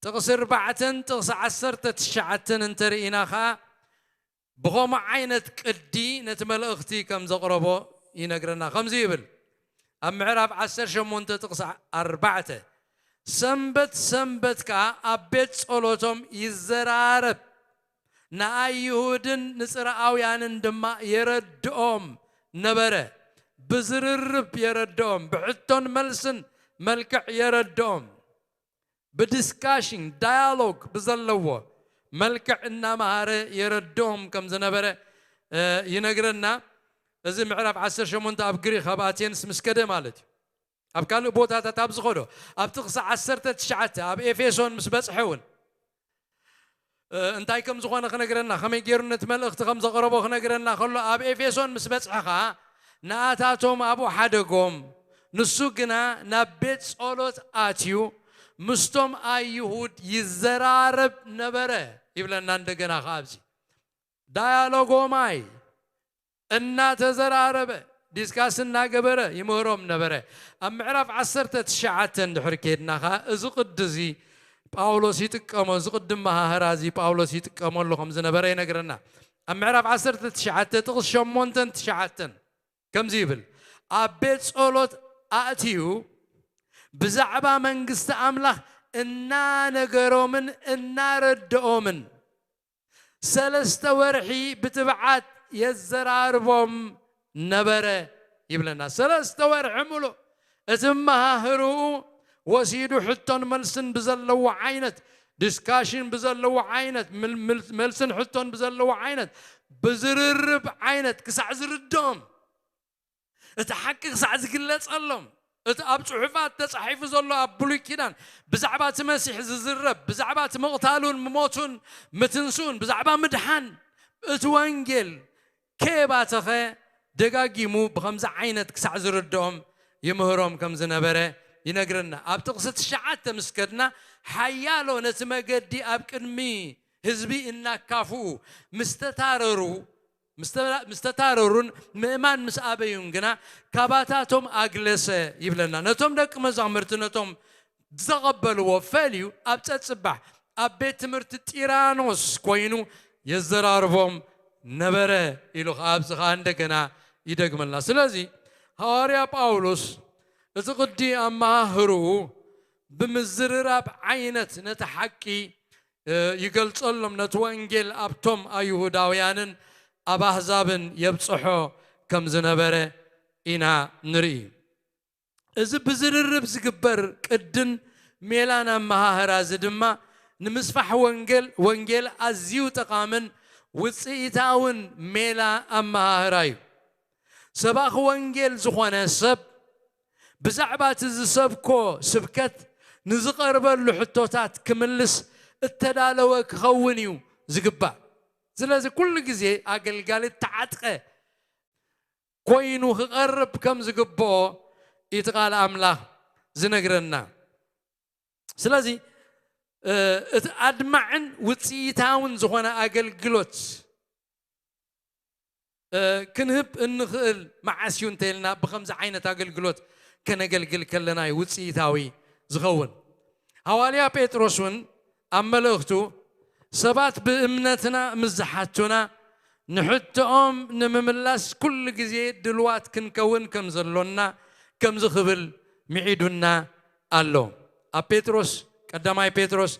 ጥቕሲ ኣርባዕተን ጥቕሲ ዓሰርተ ትሽዓተን እንተርኢና ኸኣ ብኸምኡ ዓይነት ቅዲ ነቲ መልእኽቲ ከም ዘቕረቦ ይነግረና። ከምዚ ይብል ኣብ ምዕራፍ ዓሰርተ ሸሞንተ ጥቕሲ ኣርባዕተ ሰንበት ሰንበት ከኣ ኣብ ቤት ጸሎቶም ይዘራረብ ንኣይሁድን ንጽርኣውያንን ድማ የረድኦም ነበረ። ብዝርርብ የረድኦም፣ ብሕቶን መልስን መልክዕ የረድኦም፣ ብዲስካሽን ዳያሎግ ብዘለዎ መልክዕ እናመሃረ የረድኦም ከም ዝነበረ ይነግረና። እዚ ምዕራፍ ዓሰርተ ሸሞንተ ኣብ ግሪክ ኣብ ኣቴንስ ምስ ከደ ማለት እዩ። ኣብ ካልእ ቦታታት ኣብ ዝኸዶ ኣብ ጥቕሲ ዓሰርተ ትሽዓተ ኣብ ኤፌሶን ምስ በጽሐ እውን እንታይ ከም ዝኾነ ክነግረና፣ ከመይ ገይሩ ነቲ መልእኽቲ ከም ዘቕረቦ ክነግረና ከሎ፣ ኣብ ኤፌሶን ምስ በጽሐ ኸኣ ንኣታቶም ኣብኡ ሓደጎም። ንሱ ግና ናብ ቤት ጸሎት ኣትዩ ምስቶም ኣይሁድ ይዘራረብ ነበረ ይብለና። እንደገና ኸኣ ኣብዚ ዳያሎጎማይ እናተዘራረበ ዲስካስ እናገበረ ይምህሮም ነበረ። ኣብ ምዕራፍ ዓሰርተ ትሽዓተ እንድሕር ኬድና ኸኣ እዚ ቅዲ እዚ ጳውሎስ ይጥቀሞ፣ እዚ ቅዲ መሃህራ እዚ ጳውሎስ ይጥቀመሉ ከም ዝነበረ ይነግረና። ኣብ ምዕራፍ ዓሰርተ ትሽዓተ ጥቕስ ሸሞንተን ትሽዓተን ከምዚ ይብል፣ ኣብ ቤት ጸሎት ኣእትዩ ብዛዕባ መንግስቲ ኣምላኽ እናነገሮምን እናረድኦምን ሰለስተ ወርሒ ብትብዓት የዘራርቦም ነበረ ይብለና። ሰለስተ ወርሒ ምሉእ እቲ መሃህርኡ ወሲዱ ሕቶን መልስን ብዘለዎ ዓይነት፣ ዲስካሽን ብዘለዎ ዓይነት፣ ምል- ምል- መልስን ሕቶን ብዘለዎ ዓይነት፣ ብዝርርብ ዓይነት ክሳዕ ዝርድኦም፣ እቲ ሓቂ ክሳዕ ዝግለጸሎም፣ እቲ ኣብ ጽሑፋት ተጻሒፉ ዘሎ ኣብ ብሉይ ኪዳን ብዛዕባ እቲ መሲሕ ዝዝረብ፣ ብዛዕባ እቲ ምቕታሉን ምሞቱን ምትንስኡን፣ ብዛዕባ ምድሓን እቲ ወንጌል ከየባተኸ ደጋጊሙ ብኸምዚ ዓይነት ክሳዕ ዝርድኦም ይምህሮም ከም ዝነበረ ይነግረና። ኣብ ጥቕሲ ትሽዓተ ምስ ከድና፣ ሓያሎ ነቲ መገዲ ኣብ ቅድሚ ህዝቢ እናካፍኡ ምስ ተታረሩ፣ ምስ ተ- ምስ ተታረሩን ምእማን ምስ ኣበዩን ግና፣ ካባታቶም ኣግለሰ ይብለና። ነቶም ደቂ መዛሙርቲ፣ ነቶም ዘቐበልዎ ፈልዩ ኣብ ጸጽባሕ ኣብ ቤት ትምህርቲ ጢራኖስ ኮይኑ የዘራርቦም ነበረ ኢሉ ኸዓ ኣብዚ ኸዓ እንደገና ይደግመልና። ስለዚ ሃዋርያ ጳውሎስ እቲ ቅዲ ኣመሃህርኡ ብምዝርራብ ዓይነት ነቲ ሓቂ ይገልጸሎም፣ ነቲ ወንጌል ኣብቶም ኣይሁዳውያንን ኣብ ኣህዛብን የብጽሖ ከም ዝነበረ ኢና ንርኢ። እዚ ብዝርርብ ዝግበር ቅድን ሜላን ኣመሃህራ እዚ ድማ ንምስፋሕ ወንጌል፣ ወንጌል ኣዝዩ ጠቓምን ውጽኢታውን ሜላ ኣመሃህራ እዩ። ሰባኺ ወንጌል ዝኾነ ሰብ ብዛዕባ እቲ ዝሰብኮ ስብከት ንዝቐርበሉ ሕቶታት ክምልስ እተዳለወ ክኸውን እዩ ዝግባእ። ስለዚ ኩሉ ግዜ ኣገልጋሊ እተዓጥቀ ኮይኑ ክቐርብ ከም ዝግብኦ እቲ ቃል ኣምላኽ ዝነግረና። ስለዚ እቲ ኣድማዕን ውፅኢታውን ዝኾነ ኣገልግሎት ክንህብ እንኽእል መዓስ እዩ እንተኢልና፣ ብኸምዚ ዓይነት ኣገልግሎት ከነገልግል ከለና እዩ ውፅኢታዊ ዝኸውን። ሃዋርያ ጴጥሮስ እውን ኣብ መልእኽቱ ሰባት ብእምነትና ምስ ዝሓቱና ንሕቶኦም ንምምላስ ኩሉ ግዜ ድልዋት ክንከውን ከም ዘሎና ከምዚ ክብል ምዒዱና ኣሎ። ኣብ ጴጥሮስ፣ ቀዳማይ ጴጥሮስ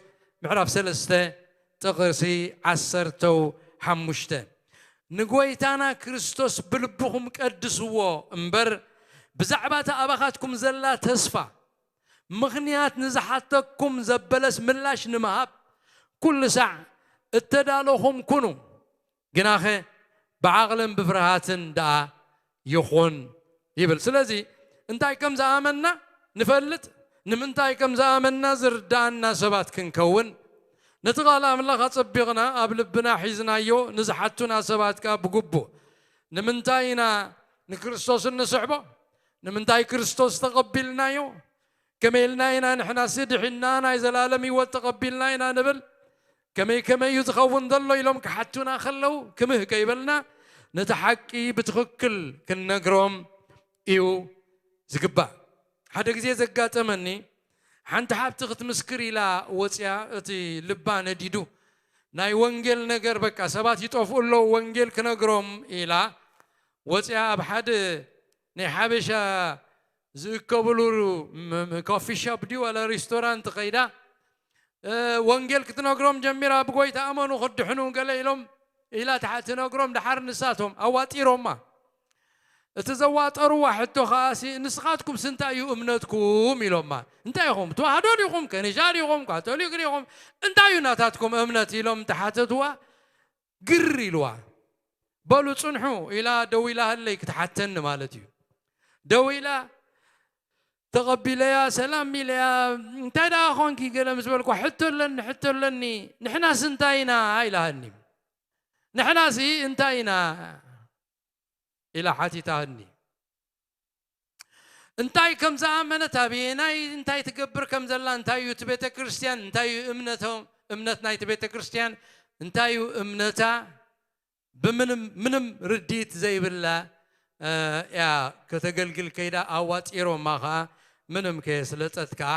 ምዕራፍ ሰለስተ ጥቕሲ ዓሰርተ ሓሙሽተ፣ ንጎይታና ክርስቶስ ብልብኹም ቀድስዎ እምበር፣ ብዛዕባ እታ ኣባኻትኩም ዘላ ተስፋ ምኽንያት ንዝሓተኩም ዘበለስ ምላሽ ንምሃብ ኩሉ ሳዕ እተዳለኹም ኩኑ። ግናኸ ብዓቕልን ብፍርሃትን ደኣ ይኹን ይብል። ስለዚ እንታይ ከም ዝኣመንና ንፈልጥ፣ ንምንታይ ከም ዝኣመንና ዝርድኣና ሰባት ክንከውን፣ ነቲ ቃል ኣምላኽ ኣጸቢቕና ኣብ ልብና ሒዝናዮ፣ ንዝሓቱና ሰባት ከኣ ብግቡእ። ንምንታይ ኢና ንክርስቶስ እንስዕቦ? ንምንታይ ክርስቶስ ተቐቢልናዮ? ከመይ ኢልና ኢና ንሕናሲ ድሒንና ናይ ዘላለም ህይወት ተቐቢልና ኢና ንብል? ከመይ ከመይ እዩ ዝኸውን ዘሎ ኢሎም ክሓቱና ከለዉ፣ ክምህ ከይበልና ነቲ ሓቂ ብትኽክል ክንነግሮም እዩ ዝግባእ። ሓደ ግዜ ዘጋጠመኒ፣ ሓንቲ ሓብቲ ክትምስክር ኢላ ወፅያ፣ እቲ ልባ ነዲዱ፣ ናይ ወንጌል ነገር፣ በቃ ሰባት ይጠፍኡ ኣለዉ፣ ወንጌል ክነግሮም ኢላ ወፅያ፣ ኣብ ሓደ ናይ ሓበሻ ዝእከብሉ ም- ም- ኮፊ ሾፕ ድዩ ዋላ ሬስቶራንት ከይዳ፣ እ፣ ወንጌል ክትነግሮም ጀሚራ፣ ብጎይታ እመኑ ክትድሕኑ ገለ ኢሎም ኢላ ትሓ- ትነግሮም። ደሓር ንሳቶም ኣዋጢሮማ። እቲ ዘዋጠርዋ ሕቶ ከኣሲ፣ "ንስኻትኩምስ እንታይ እዩ እምነትኩም?" ኢሎማ። "እንታይ ኢኹም? ተዋህዶ ዲኹም? ከኒሻ ዲኹም? ካቶሊክ ዲኹም? እንታይ እዩ ናታትኩም እምነት?" ኢሎም እንተሓተትዋ፣ ግር ኢልዋ። "በሉ ጽንሑ" ኢላ ደው ኢላ ሃለይ ክትሓተኒ ማለት እዩ። ደው ኢላ ተቐቢለያ፣ ሰላም ኢለያ። "እንታይ ደኣ ኾንኪ?" ገለ ምስ በልኳ፣ "ሕቶ ኣለኒ፣ ሕቶ ኣለኒ። ንሕናስ እንታይ ኢና?" ኢላሃኒ። "ንሕናሲ እንታይ ኢና?" ኢላ ሓቲታኒ። እንታይ ከም ዝኣመነት፣ ኣበየናይ እንታይ ትገብር ከም ዘላ፣ እንታይ እዩ እቲ ቤተ ክርስቲያን፣ እንታይ እዩ እምነቶም፣ እምነት ናይቲ ቤተ ክርስቲያን፣ እንታይ እዩ እምነታ፣ ብምንም፣ ምንም ርድኢት ዘይብላ፣ እ፣ እያ ከተገልግል ከይዳ፣ ኣዋጺሮማ ኸኣ ምንም ከየስለጠት ከኣ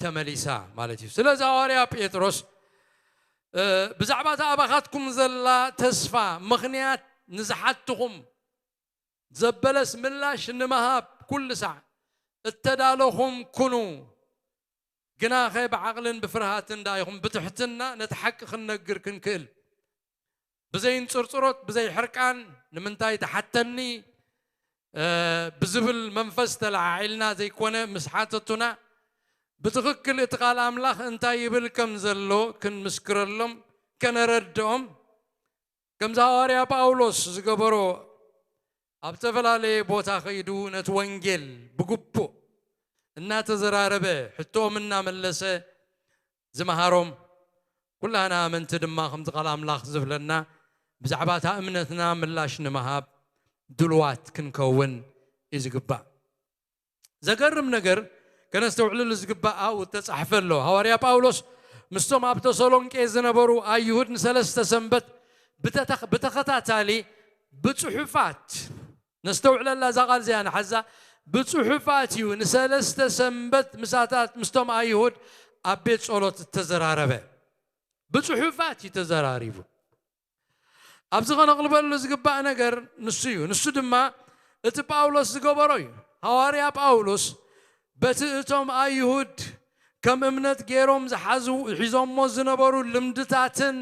ተመሊሳ ማለት እዩ። ስለዚ ሃዋርያ ጴጥሮስ፣ እ፣ ብዛዕባ እታ ኣባኻትኩም ዘላ ተስፋ ምኽንያት ንዝሓትኹም ዘበለስ ምላሽ ንምሃብ ኩሉ ሳዕ እተዳለኹም ኩኑ። ግናኸ ብዓቕልን ብፍርሃትን ደኣ ኢኹም ብትሕትና ነቲ ሓቂ ክንነግር ክንክእል። ብዘይ እንጽርጽሮት፣ ብዘይ ሕርቃን፣ "ንምንታይ ትሓተኒ?" እ፣ ብዝብል መንፈስ ተለዓዒልና ዘይኮነ፣ ምስ ሓተቱና፣ ብትኽክል እቲ ቃል ኣምላኽ እንታይ ይብል ከም ዘሎ ክንምስክረሎም፣ ከነረድኦም፣ ከምዚ ሃዋርያ ጳውሎስ ዝገበሮ፣ ኣብ ዝተፈላለየ ቦታ ኸይዱ ነቲ ወንጌል ብግቡእ እናተዘራረበ፣ ሕቶኦም እናመለሰ ዝመሃሮም፣ ኩላህና ኣመንቲ ድማ ከምቲ ቃል ኣምላኽ ዝብለና፣ ብዛዕባ እታ እምነትና ምላሽ ንምሃብ ድሉዋት ክንከውን እዩ ዝግባእ። ዘገርም ነገር ከነስተውዕለሉ ዝግባእ ኣብኡ እተጻሕፈ ኣሎ። ሃዋርያ ጳውሎስ ምስቶም ኣብ ተሰሎንቄ ዝነበሩ ኣይሁድ ንሰለስተ ሰንበት ብተተኽ-፣ ብተኸታታሊ ብጽሑፋት፣ ነስተውዕለላ እዛ ቃል እዚኣ ንሓዛ፣ ብጽሑፋት እዩ ንሰለስተ ሰንበት ምሳታት ምስቶም ኣይሁድ ኣብ ቤት ጸሎት እተዘራረበ። ብጽሑፋት እዩ ተዘራሪቡ። ኣብዚ ኸነቕልበሉ ዝግባእ ነገር ንሱ እዩ። ንሱ ድማ እቲ ጳውሎስ ዝገበሮ እዩ። ሃዋርያ ጳውሎስ በቲ እቶም ኣይሁድ ከም እምነት ገይሮም ዝሓዙ፣ ሒዞሞ ዝነበሩ ልምድታትን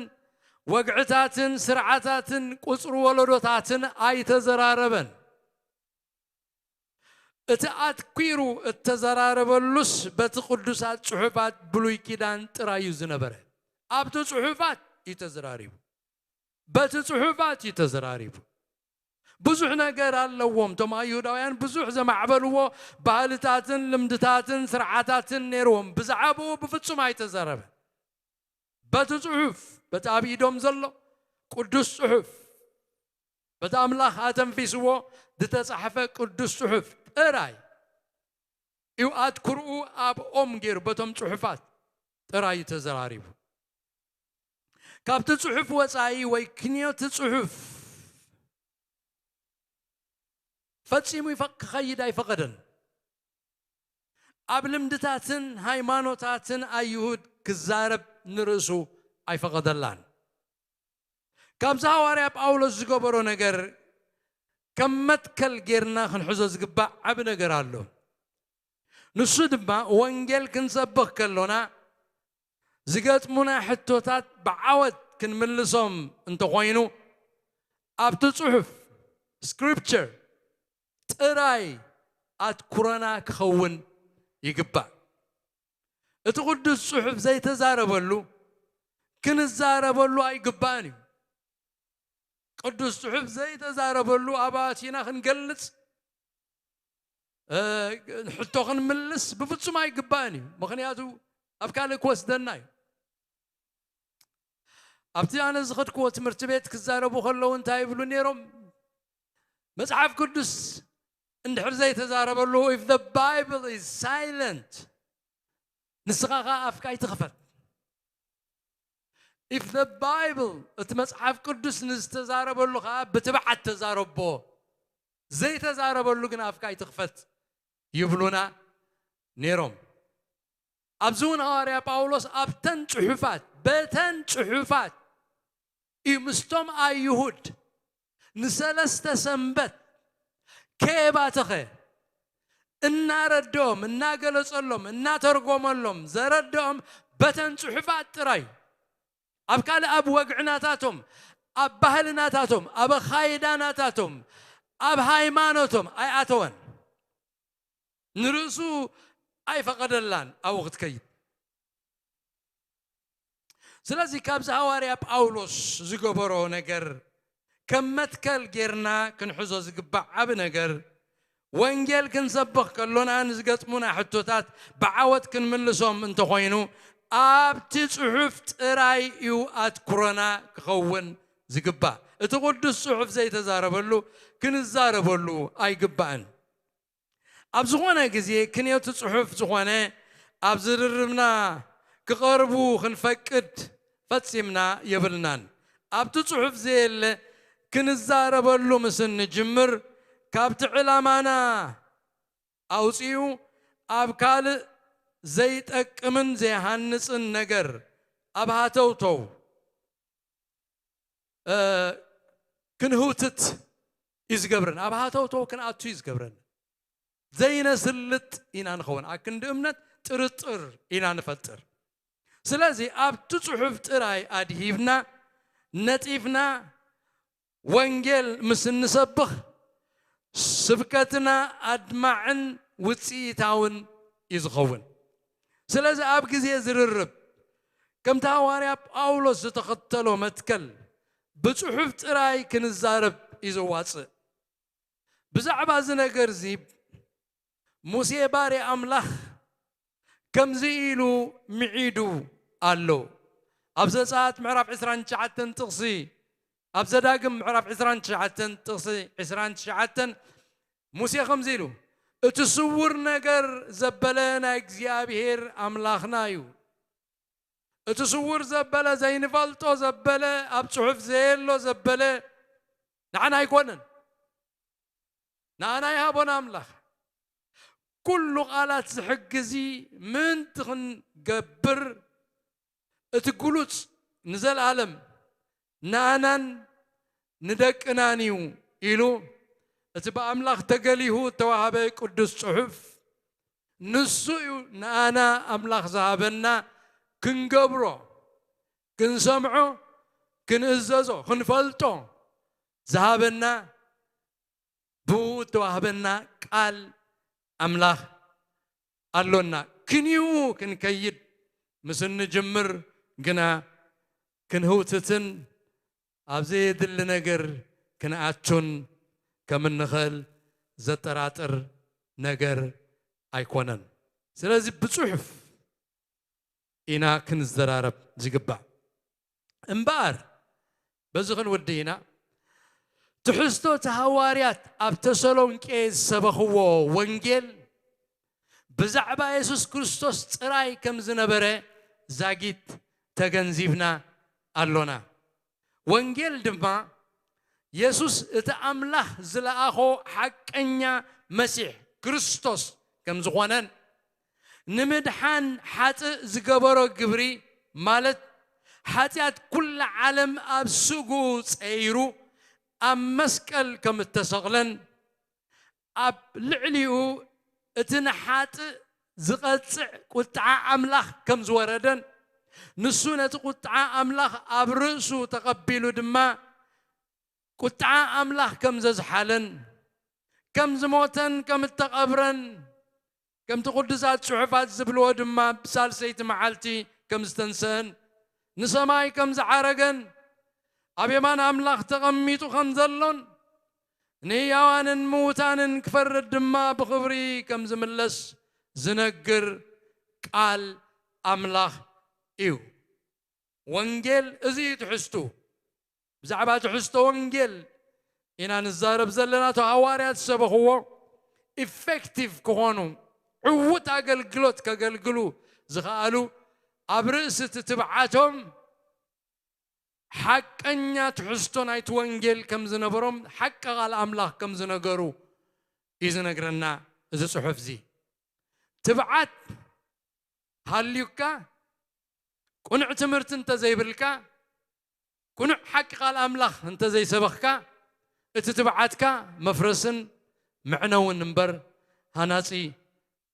ወግዕታትን ስርዓታትን ቁጽሪ ወለዶታትን ኣይተዘራረበን። እቲ ኣትኲሩ እተዘራረበሉስ በቲ ቅዱሳት ጽሑፋት ብሉይ ኪዳን ጥራይ እዩ ዝነበረ። ኣብቲ ጽሑፋት እዩ ተዘራሪቡ። በቲ ጽሑፋት እዩ ተዘራሪቡ። ብዙሕ ነገር ኣለዎም። እቶም ኣይሁዳውያን ብዙሕ ዘማዕበልዎ ባህልታትን ልምድታትን ስርዓታትን ነይርዎም። ብዛዕባኡ ብፍጹም ኣይተዛረበን። በቲ ጽሑፍ፣ በቲ ኣብ ኢዶም ዘሎ ቅዱስ ጽሑፍ፣ በቲ ኣምላኽ ኣተንፊስዎ ዝተጻሕፈ ቅዱስ ጽሑፍ ጥራይ እዩ ኣትኩርኡ ኣብኦም ገይሩ፣ በቶም ጽሑፋት ጥራይ እዩ ተዘራሪቡ። ካብቲ ጽሑፍ ወጻኢ ወይ ክንዮቲ ጽሑፍ ፈጺሙ ይፈ-፣ ክኸይድ ኣይፈቐደን። ኣብ ልምድታትን ሃይማኖታትን ኣይሁድ ክዛረብ ንርእሱ ኣይፈቐደላን። ካብዚ ሃዋርያ ጳውሎስ ዝገበሮ ነገር ከም መትከል ጌርና ክንሕዞ ዝግባእ ዓቢ ነገር ኣሎ። ንሱ ድማ ወንጌል ክንሰብኽ ከሎና ዝገጥሙና ሕቶታት ብዓወት ክንምልሶም እንተኾይኑ፣ ኣብቲ ጽሑፍ፣ ስክሪፕቸር፣ ጥራይ ኣትኩሮና ክኸውን ይግባእ። እቲ ቅዱስ ጽሑፍ ዘይተዛረበሉ ክንዛረበሉ ኣይግባእን እዩ። ቅዱስ ጽሑፍ ዘይተዛረበሉ ኣብ ኣቲና ክንገልጽ፣ እ፣ ሕቶ ክንምልስ ብፍጹም ኣይግባእን እዩ። ምኽንያቱ ኣብ ካልእ ክወስደና እዩ። ኣብቲ ኣነ ዝኸድክዎ ትምህርቲ ቤት ክዛረቡ ከለዉ እንታይ ይብሉ ነይሮም? መጽሓፍ ቅዱስ እንድሕር ዘይተዛረበሉ፣ if the Bible is silent፣ ንስኻ ኸኣ ኣፍካ ኣይትኽፈት። If the Bible፣ እቲ መጽሓፍ ቅዱስ ንዝተዛረበሉ ኸኣ ብትብዓት ተዛረቦ፣ ዘይተዛረበሉ ግን ኣፍካ ኣይትኽፈት ይብሉና ነይሮም። ኣብዚ እውን ሃዋርያ ጳውሎስ ኣብተን ጽሑፋት፣ በተን ጽሑፋት እዩ ምስቶም ኣይሁድ ንሰለስተ ሰንበት ከየባተኸ እናረድኦም፣ እናገለጸሎም፣ እናተርጎመሎም ዘረድኦም በተን ጽሑፋት ጥራይ። ኣብ ካልእ፣ ኣብ ወግዕናታቶም፣ ኣብ ባህልናታቶም፣ ኣብ ኣኻይዳናታቶም፣ ኣብ ሃይማኖቶም ኣይኣተወን። ንርእሱ ኣይፈቐደላን ኣብኡ ክትከይድ። ስለዚ ካብዚ ሃዋርያ ጳውሎስ ዝገበሮ ነገር ከም መትከል ጌርና ክንሕዞ ዝግባእ ዓቢ ነገር፣ ወንጌል ክንሰብኽ ከሎና ንዝገጥሙና ሕቶታት ብዓወት ክንምልሶም እንተኾይኑ፣ ኣብቲ ጽሑፍ ጥራይ እዩ ኣትኩሮና ክኸውን ዝግባእ። እቲ ቅዱስ ጽሑፍ ዘይተዛረበሉ ክንዛረበሉ ኣይግባእን። ኣብ ዝኾነ ግዜ ክንዮቲ ጽሑፍ ዝኾነ ኣብ ዝርርብና ክቐርቡ ክንፈቅድ ፈጺምና የብልናን። ኣብቲ ጽሑፍ ዘየለ ክንዛረበሉ ምስ እንጅምር፣ ካብቲ ዕላማና ኣውጺኡ ኣብ ካልእ ዘይጠቅምን ዘይሃንጽን ነገር ኣብ ሃተውተው፣ እ፣ ክንህውትት እዩ ዝገብረን። ኣብ ሃተውተው ክንኣቱ እዩ ዝገብረን። ዘይነስልጥ ኢና ንኸውን። ኣክንዲ እምነት ጥርጥር ኢና ንፈጥር። ስለዚ ኣብቲ ጽሑፍ ጥራይ ኣድሂብና ነጢፍና ወንጌል ምስ እንሰብኽ፣ ስብከትና ኣድማዕን ውጽኢታውን እዩ ዝኸውን። ስለዚ ኣብ ግዜ ዝርርብ፣ ከምቲ ሃዋርያ ጳውሎስ ዝተኸተሎ መትከል፣ ብጽሑፍ ጥራይ ክንዛረብ እዩ ዘዋጽእ። ብዛዕባ እዚ ነገር እዚ፣ ሙሴ ባርያ ኣምላኽ ከምዚ ኢሉ ምዒዱ ኣሎ። ኣብ ዘጸኣት ምዕራፍ ዕስራን ትሽዓተን ጥቕሲ፣ ኣብ ዘዳግም ምዕራፍ ዕስራን ትሽዓተን ጥቕሲ ዕስራን ትሽዓተን፣ ሙሴ ከምዚ ኢሉ፣ "እቲ ስውር ነገር ዘበለ ናይ እግዚኣብሔር ኣምላኽና እዩ። እቲ ስውር ዘበለ፣ ዘይንፈልጦ ዘበለ፣ ኣብ ጽሑፍ ዘየሎ ዘበለ ንዓና ኣይኮነን፣ ንዓና ይሃቦና ኣምላኽ። ኩሉ ቃላት እዚ ሕጊ እዚ ምእንቲ ክንገብር፣ እቲ ግሉጽ ንዘለኣለም ንኣናን ንደቅናን እዩ" ኢሉ፣ እቲ ብኣምላኽ ተገሊሁ እተዋህበ ቅዱስ ጽሑፍ፣ ንሱ እዩ ንኣና ኣምላኽ ዝሃበና፣ ክንገብሮ፣ ክንሰምዖ፣ ክንእዘዞ፣ ክንፈልጦ ዝሃበና፣ ብኡ እተዋህበና ቃል ኣምላኽ ኣሎና። ክንይኡ ክንከይድ ምስ እንጅምር ግና፣ ክንህውትትን ኣብ ዘየድሊ ነገር ክንኣቱን ከም እንኽእል ዘጠራጥር ነገር ኣይኮነን። ስለዚ ብጽሑፍ ኢና ክንዘራረብ ዝግባእ። እምበኣር፣ በዚ ክንውዲ ኢና። ትሕዝቶ እቲ ሃዋርያት ኣብ ተሰሎንቄ ዝሰበኽዎ ወንጌል ብዛዕባ የሱስ ክርስቶስ ጥራይ ከም ዝነበረ ዛጊት ተገንዚብና ኣሎና። ወንጌል ድማ የሱስ እቲ ኣምላኽ ዝለኣኾ ሓቀኛ መሲሕ ክርስቶስ ከም ዝኾነን፣ ንምድሓን ሓጥእ ዝገበሮ ግብሪ፣ ማለት ሓጢኣት ኩላ ዓለም ኣብ ስግኡ ጸይሩ ኣብ መስቀል ከም እተሰቕለን፣ ኣብ ልዕሊኡ እቲ ንሓጥእ ዝቐጽዕ ቁጥዓ ኣምላኽ ከም ዝወረደን፣ ንሱ ነቲ ቁጥዓ ኣምላኽ ኣብ ርእሱ ተቐቢሉ ድማ፣ ቁጥዓ ኣምላኽ ከም ዘዝሓለን፣ ከም ዝሞተን ከም እተቐብረን፣ ከምቲ ቅዱሳት ጽሑፋት ዝብልዎ ድማ፣ ብሳልሰይቲ መዓልቲ ከም ዝተንስአን፣ ንሰማይ ከም ዝዓረገን፣ ኣብ የማን ኣምላኽ ተቐሚጡ ከም ዘሎን፣ ንህያዋንን ምዉታንን ክፈርድ ድማ ብኽብሪ ከም ዝምለስ ዝነግር ቃል ኣምላኽ እዩ። ወንጌል እዚ እዩ ትሕዝቱ። ብዛዕባ ትሕዝቶ ወንጌል ኢና ንዛረብ ዘለና። እቶ ሃዋርያት ዝሰበኽዎ ኢፌክቲቭ ክኾኑ፣ ዕዉት ኣገልግሎት ከገልግሉ ዝኸኣሉ፣ ኣብ ርእሲ እቲ ትብዓቶም ሓቀኛ ትሕዝቶ ናይቲ ወንጌል ከም ዝነበሮም፣ ሓቂ ቃል ኣምላኽ ከም ዝነገሩ እዩ ዝነግረና እዚ ጽሑፍ እዚ። ትብዓት ሃልዩካ፣ ቅኑዕ ትምህርቲ እንተዘይብልካ፣ ቅኑዕ ሓቂ ቃል ኣምላኽ እንተዘይሰበኽካ፣ እቲ ትብዓትካ መፍረስን መዕነውን እምበር ሃናጺ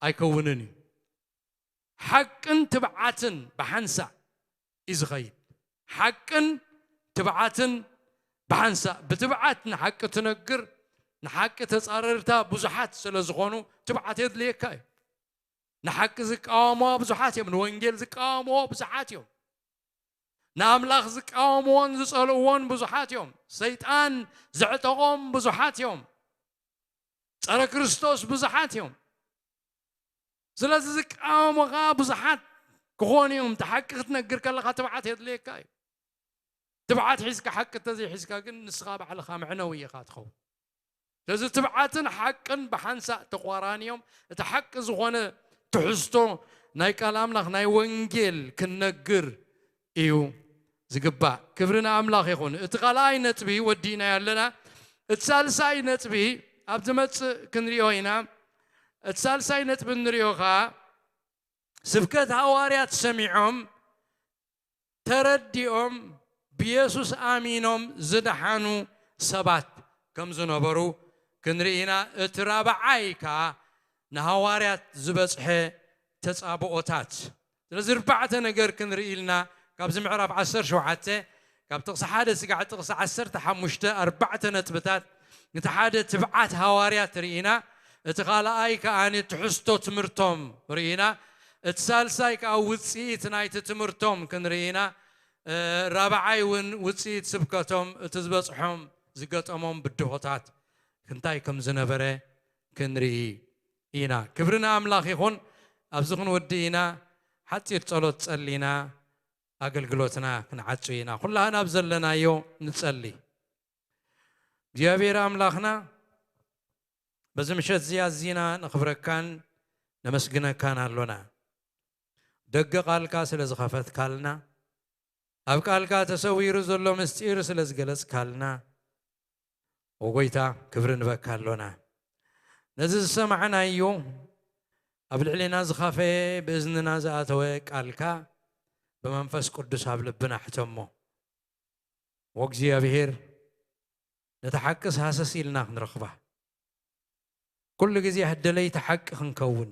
ኣይከውንን እዩ። ሓቅን ትብዓትን ብሓንሳእ እዩ ዝኸይድ። ሓቅን ትብዓትን ብሓንሳእ። ብትብዓት ንሓቂ ትነግር፣ ንሓቂ ተጻረርታ ብዙሓት ስለ ዝኾኑ ትብዓት የድልየካ እዩ። ንሓቂ ዝቃወምዋ ብዙሓት እዮም። ንወንጌል ዝቃወምዎ ብዙሓት እዮም። ንኣምላኽ ዝቃወምዎን ዝጸልእዎን ብዙሓት እዮም። ሰይጣን ዘዕጠቖም ብዙሓት እዮም። ጸረ ክርስቶስ ብዙሓት እዮም። ስለዚ ዝቃወሙኻ ብዙሓት ክኾኑ እዮም። እቲ ሓቂ ክትነግር ከለኻ ትብዓት የድልየካ እዩ። ትብዓት ሒዝካ ሓቂ እንተዘይሒዝካ ግን ንስኻ ባዕልኻ መዕነዊ ኢኻ ትኸውን። ስለዚ ትብዓትን ሓቅን ብሓንሳእ ተቋራንዮም እቲ ሓቂ ዝኾነ ትሕዝቶ ናይ ቃል ኣምላኽ ናይ ወንጌል ክንነግር እዩ ዝግባእ። ክብሪ ንኣምላኽ ይኹን። እቲ ካልኣይ ነጥቢ ወዲእናዮ ኣለና። እቲ ሳልሳይ ነጥቢ ኣብ ዝመጽእ ክንሪኦ ኢና። እቲ ሳልሳይ ነጥቢ እንሪኦ ኸኣ ስብከት ሃዋርያት ሰሚዖም ተረዲኦም ብየሱስ ኣሚኖም ዝደሓኑ ሰባት ከም ዝነበሩ ክንርኢ ኢና። እቲ ራብዓይ ከኣ ንሃዋርያት ዝበጽሐ ተጻብኦታት። ስለዚ ኣርባዕተ ነገር ክንርኢ ኢልና ካብዚ ምዕራፍ ዓሰርተ ሸውዓተ ካብ ጥቕሲ ሓደ ስጋዕ ጥቕሲ ዓሰርተ ሓሙሽተ ኣርባዕተ ነጥብታት። እቲ ሓደ ትብዓት ሃዋርያት ርኢና፣ እቲ ካልኣይ ከኣ ትሕዝቶ ትምህርቶም ርኢና፣ እቲ ሳልሳይ ከኣ ውጽኢት ናይቲ ትምህርቶም ክንርኢ ኢና። እ፣ ራብዓይ እውን ውጽኢት ስብከቶም፣ እቲ ዝበጽሖም ዝገጠሞም ብድሆታት እንታይ ከም ዝነበረ ክንርኢ ኢና። ክብሪ ንኣምላኽ ይኹን። ኣብዚ ክንወድእ ኢና። ሓጺር ጸሎት ጸሊና ኣገልግሎትና ክንዓጹ ኢና። ኩላህና ኣብ ዘለናዮ ንጸሊ። እግዚኣብሔር ኣምላኽና በዚ ምሸት እዚ ኣዚና ነኽብረካን ነመስግነካን ኣሎና። ደገ ቃልካ ስለ ዝኸፈትካልና፣ ኣብ ቃልካ ተሰዊሩ ዘሎ ምስጢር ስለ ዝገለጽካልና፣ ኦ ጎይታ፣ ክብሪ ንበካ ኣሎና። ነዚ ዝሰማዕናዮ ኣብ ልዕሌና ዝኸፈየ ብእዝንና ዝኣተወ ቃልካ ብመንፈስ ቅዱስ ኣብ ልብና ሕተሞ። ወእግዚኣብሔር ነቲ ሓቅስ ሃሰስ ኢልና ክንረኽባ፣ ኩሉ ግዜ ደለይቲ ሓቂ ክንከውን፣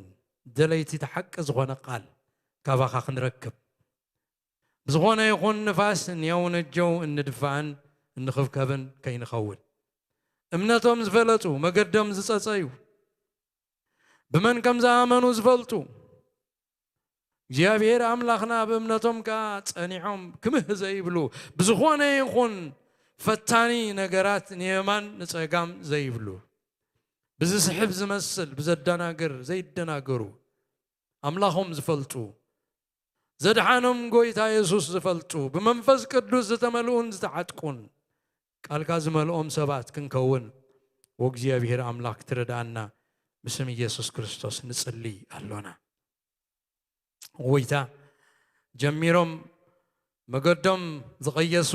ደለይቲ እቲ ሓቂ ዝኾነ ቃል ካባኻ ክንረክብ፣ ብዝኾነ ይኹን ንፋስ እንየው ነጀው እንድፋእን እንኽብከብን ከይንኸውን፣ እምነቶም ዝፈለጡ፣ መገዶም ዝጸጸዩ፣ ብመን ከም ዝኣመኑ ዝፈልጡ፣ እግዚኣብሔር ኣምላኽና ብእምነቶም ከኣ ጸኒዖም ክምህ ዘይብሉ፣ ብዝኾነ ይኹን ፈታኒ ነገራት ንየማን ንጸጋም ዘይብሉ፣ ብዝስሕብ ዝመስል ብዘደናግር ዘይደናገሩ፣ ኣምላኾም ዝፈልጡ፣ ዘድሓኖም ጎይታ የሱስ ዝፈልጡ፣ ብመንፈስ ቅዱስ ዝተመልኡን ዝተዓጥቁን፣ ቃልካ ዝመልኦም ሰባት ክንከውን ወእግዚኣብሔር ኣምላኽ ክትረድኣና ብስም ኢየሱስ ክርስቶስ ንጽሊ ኣሎና። ጎይታ፣ ጀሚሮም መገዶም ዝቐየሱ፣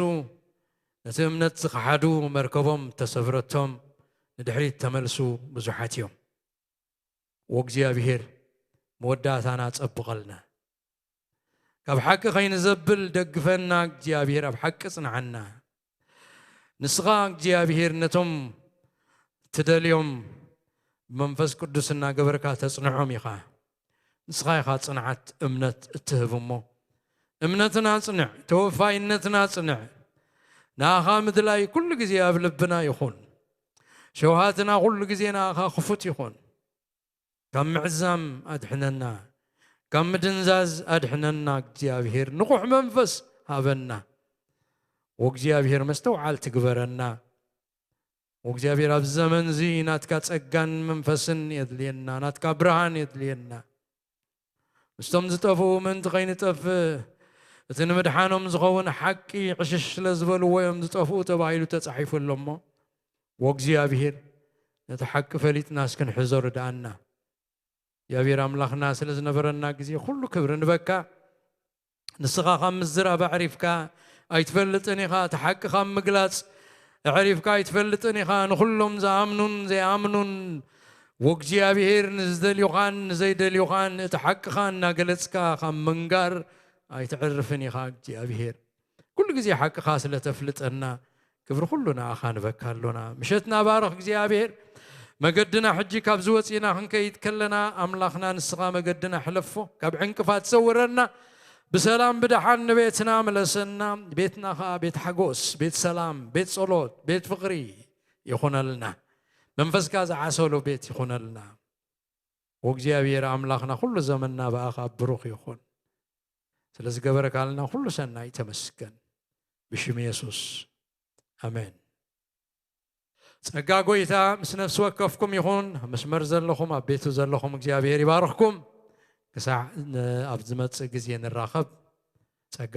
ነቲ እምነት ዝኸሓዱ፣ መርከቦም ተሰብረቶም፣ ንድሕሪት ተመልሱ ብዙሓት እዮም። ወእግዚኣብሔር መወዳእታና ጸብቐልና። ካብ ሓቂ ከይንዘብል ደግፈና እግዚኣብሔር፣ ኣብ ሓቂ ጽንዓና። ንስኻ እግዚኣብሔር ነቶም ትደልዮም ብመንፈስ ቅዱስ እናገበርካ ተጽንዖም ኢኻ። ንስኻ ኢኻ ጽንዓት እምነት እትህብ እሞ፣ እምነትና ጽንዕ፣ ተወፋይነትና ጽንዕ። ንኣኻ ምድላይ ኩሉ ግዜ ኣብ ልብና ይኹን። ሸውሃትና ኩሉ ግዜ ንኣኻ ክፉት ይኹን። ካብ ምዕዛም ኣድሕነና፣ ካብ ምድንዛዝ ኣድሕነና። እግዚኣብሔር ንቑሕ መንፈስ ሃበና። ወእግዚኣብሔር መስተውዓልቲ ግበረና። ወእግዚኣብሔር ኣብዚ ዘመን እዚ ናትካ ጸጋን መንፈስን የድልየና፣ ናትካ ብርሃን የድልየና። ምስቶም ዝጠፍኡ ምእንቲ ከይንጠፍእ፣ እቲ ንምድሓኖም ዝኸውን ሓቂ ዕሽሽ ስለ ዝበልዎ እዮም ዝጠፍኡ ተባሂሉ ተጻሒፉ ኣሎ እሞ፣ ወእግዚኣብሔር ነቲ ሓቂ ፈሊጥና እስክንሕዞ ርድኣና። እግዚኣብሔር ኣምላኽና ስለ ዝነበረና ግዜ ኩሉ ክብሪ ንበካ። ንስኻ ካብ ምዝራብ ኣዕሪፍካ ኣይትፈልጥን ኢኻ፣ እቲ ሓቂ ካብ ምግላጽ ኣዕሪፍካ ኣይትፈልጥን ኢኻ። ንኹሎም ዝኣምኑን ዘይኣምኑን፣ ወእግዚኣብሔር ንዝደልዩኻን ንዘይደልዩኻን እቲ ሓቅኻ እናገለጽካ ካብ ምንጋር ኣይትዕርፍን ኢኻ እግዚኣብሔር። ኩሉ ግዜ ሓቅኻ ስለ ተፍልጠና፣ ክብሪ ኩሉ ንኣኻ ንበካ ኣሎና። ምሸትና ባርኽ እግዚኣብሔር። መገድና ሕጂ ካብዚ ወጺእና ክንከይድ ከለና፣ ኣምላኽና ንስኻ መገድና ሕለፎ፣ ካብ ዕንቅፋት ሰውረና፣ ብሰላም ብደሓን ንቤትና ምለሰና። ቤትና ኸኣ ቤት ሓጎስ፣ ቤት ሰላም፣ ቤት ጸሎት፣ ቤት ፍቕሪ ይኹነልና። መንፈስካ ዝዓሰሎ ቤት ይኹነልና። ወእግዚኣብሔር ኣምላኽና ኩሉ ዘመንና ብኣኻ ብሩኽ ይኹን። ስለ ዝገበረካልና ኩሉ ሰናይ ተመስገን። ብሽም የሱስ ኣሜን። ጸጋ ጎይታ ምስ ነፍሲ ወከፍኩም ይኹን። ኣብ መስመር ዘለኹም ኣብ ቤቱ ዘለኹም እግዚኣብሔር ይባርኽኩም። ክሳዕ ን-፣ ኣብ ዝመጽእ ግዜ ንራኸብ።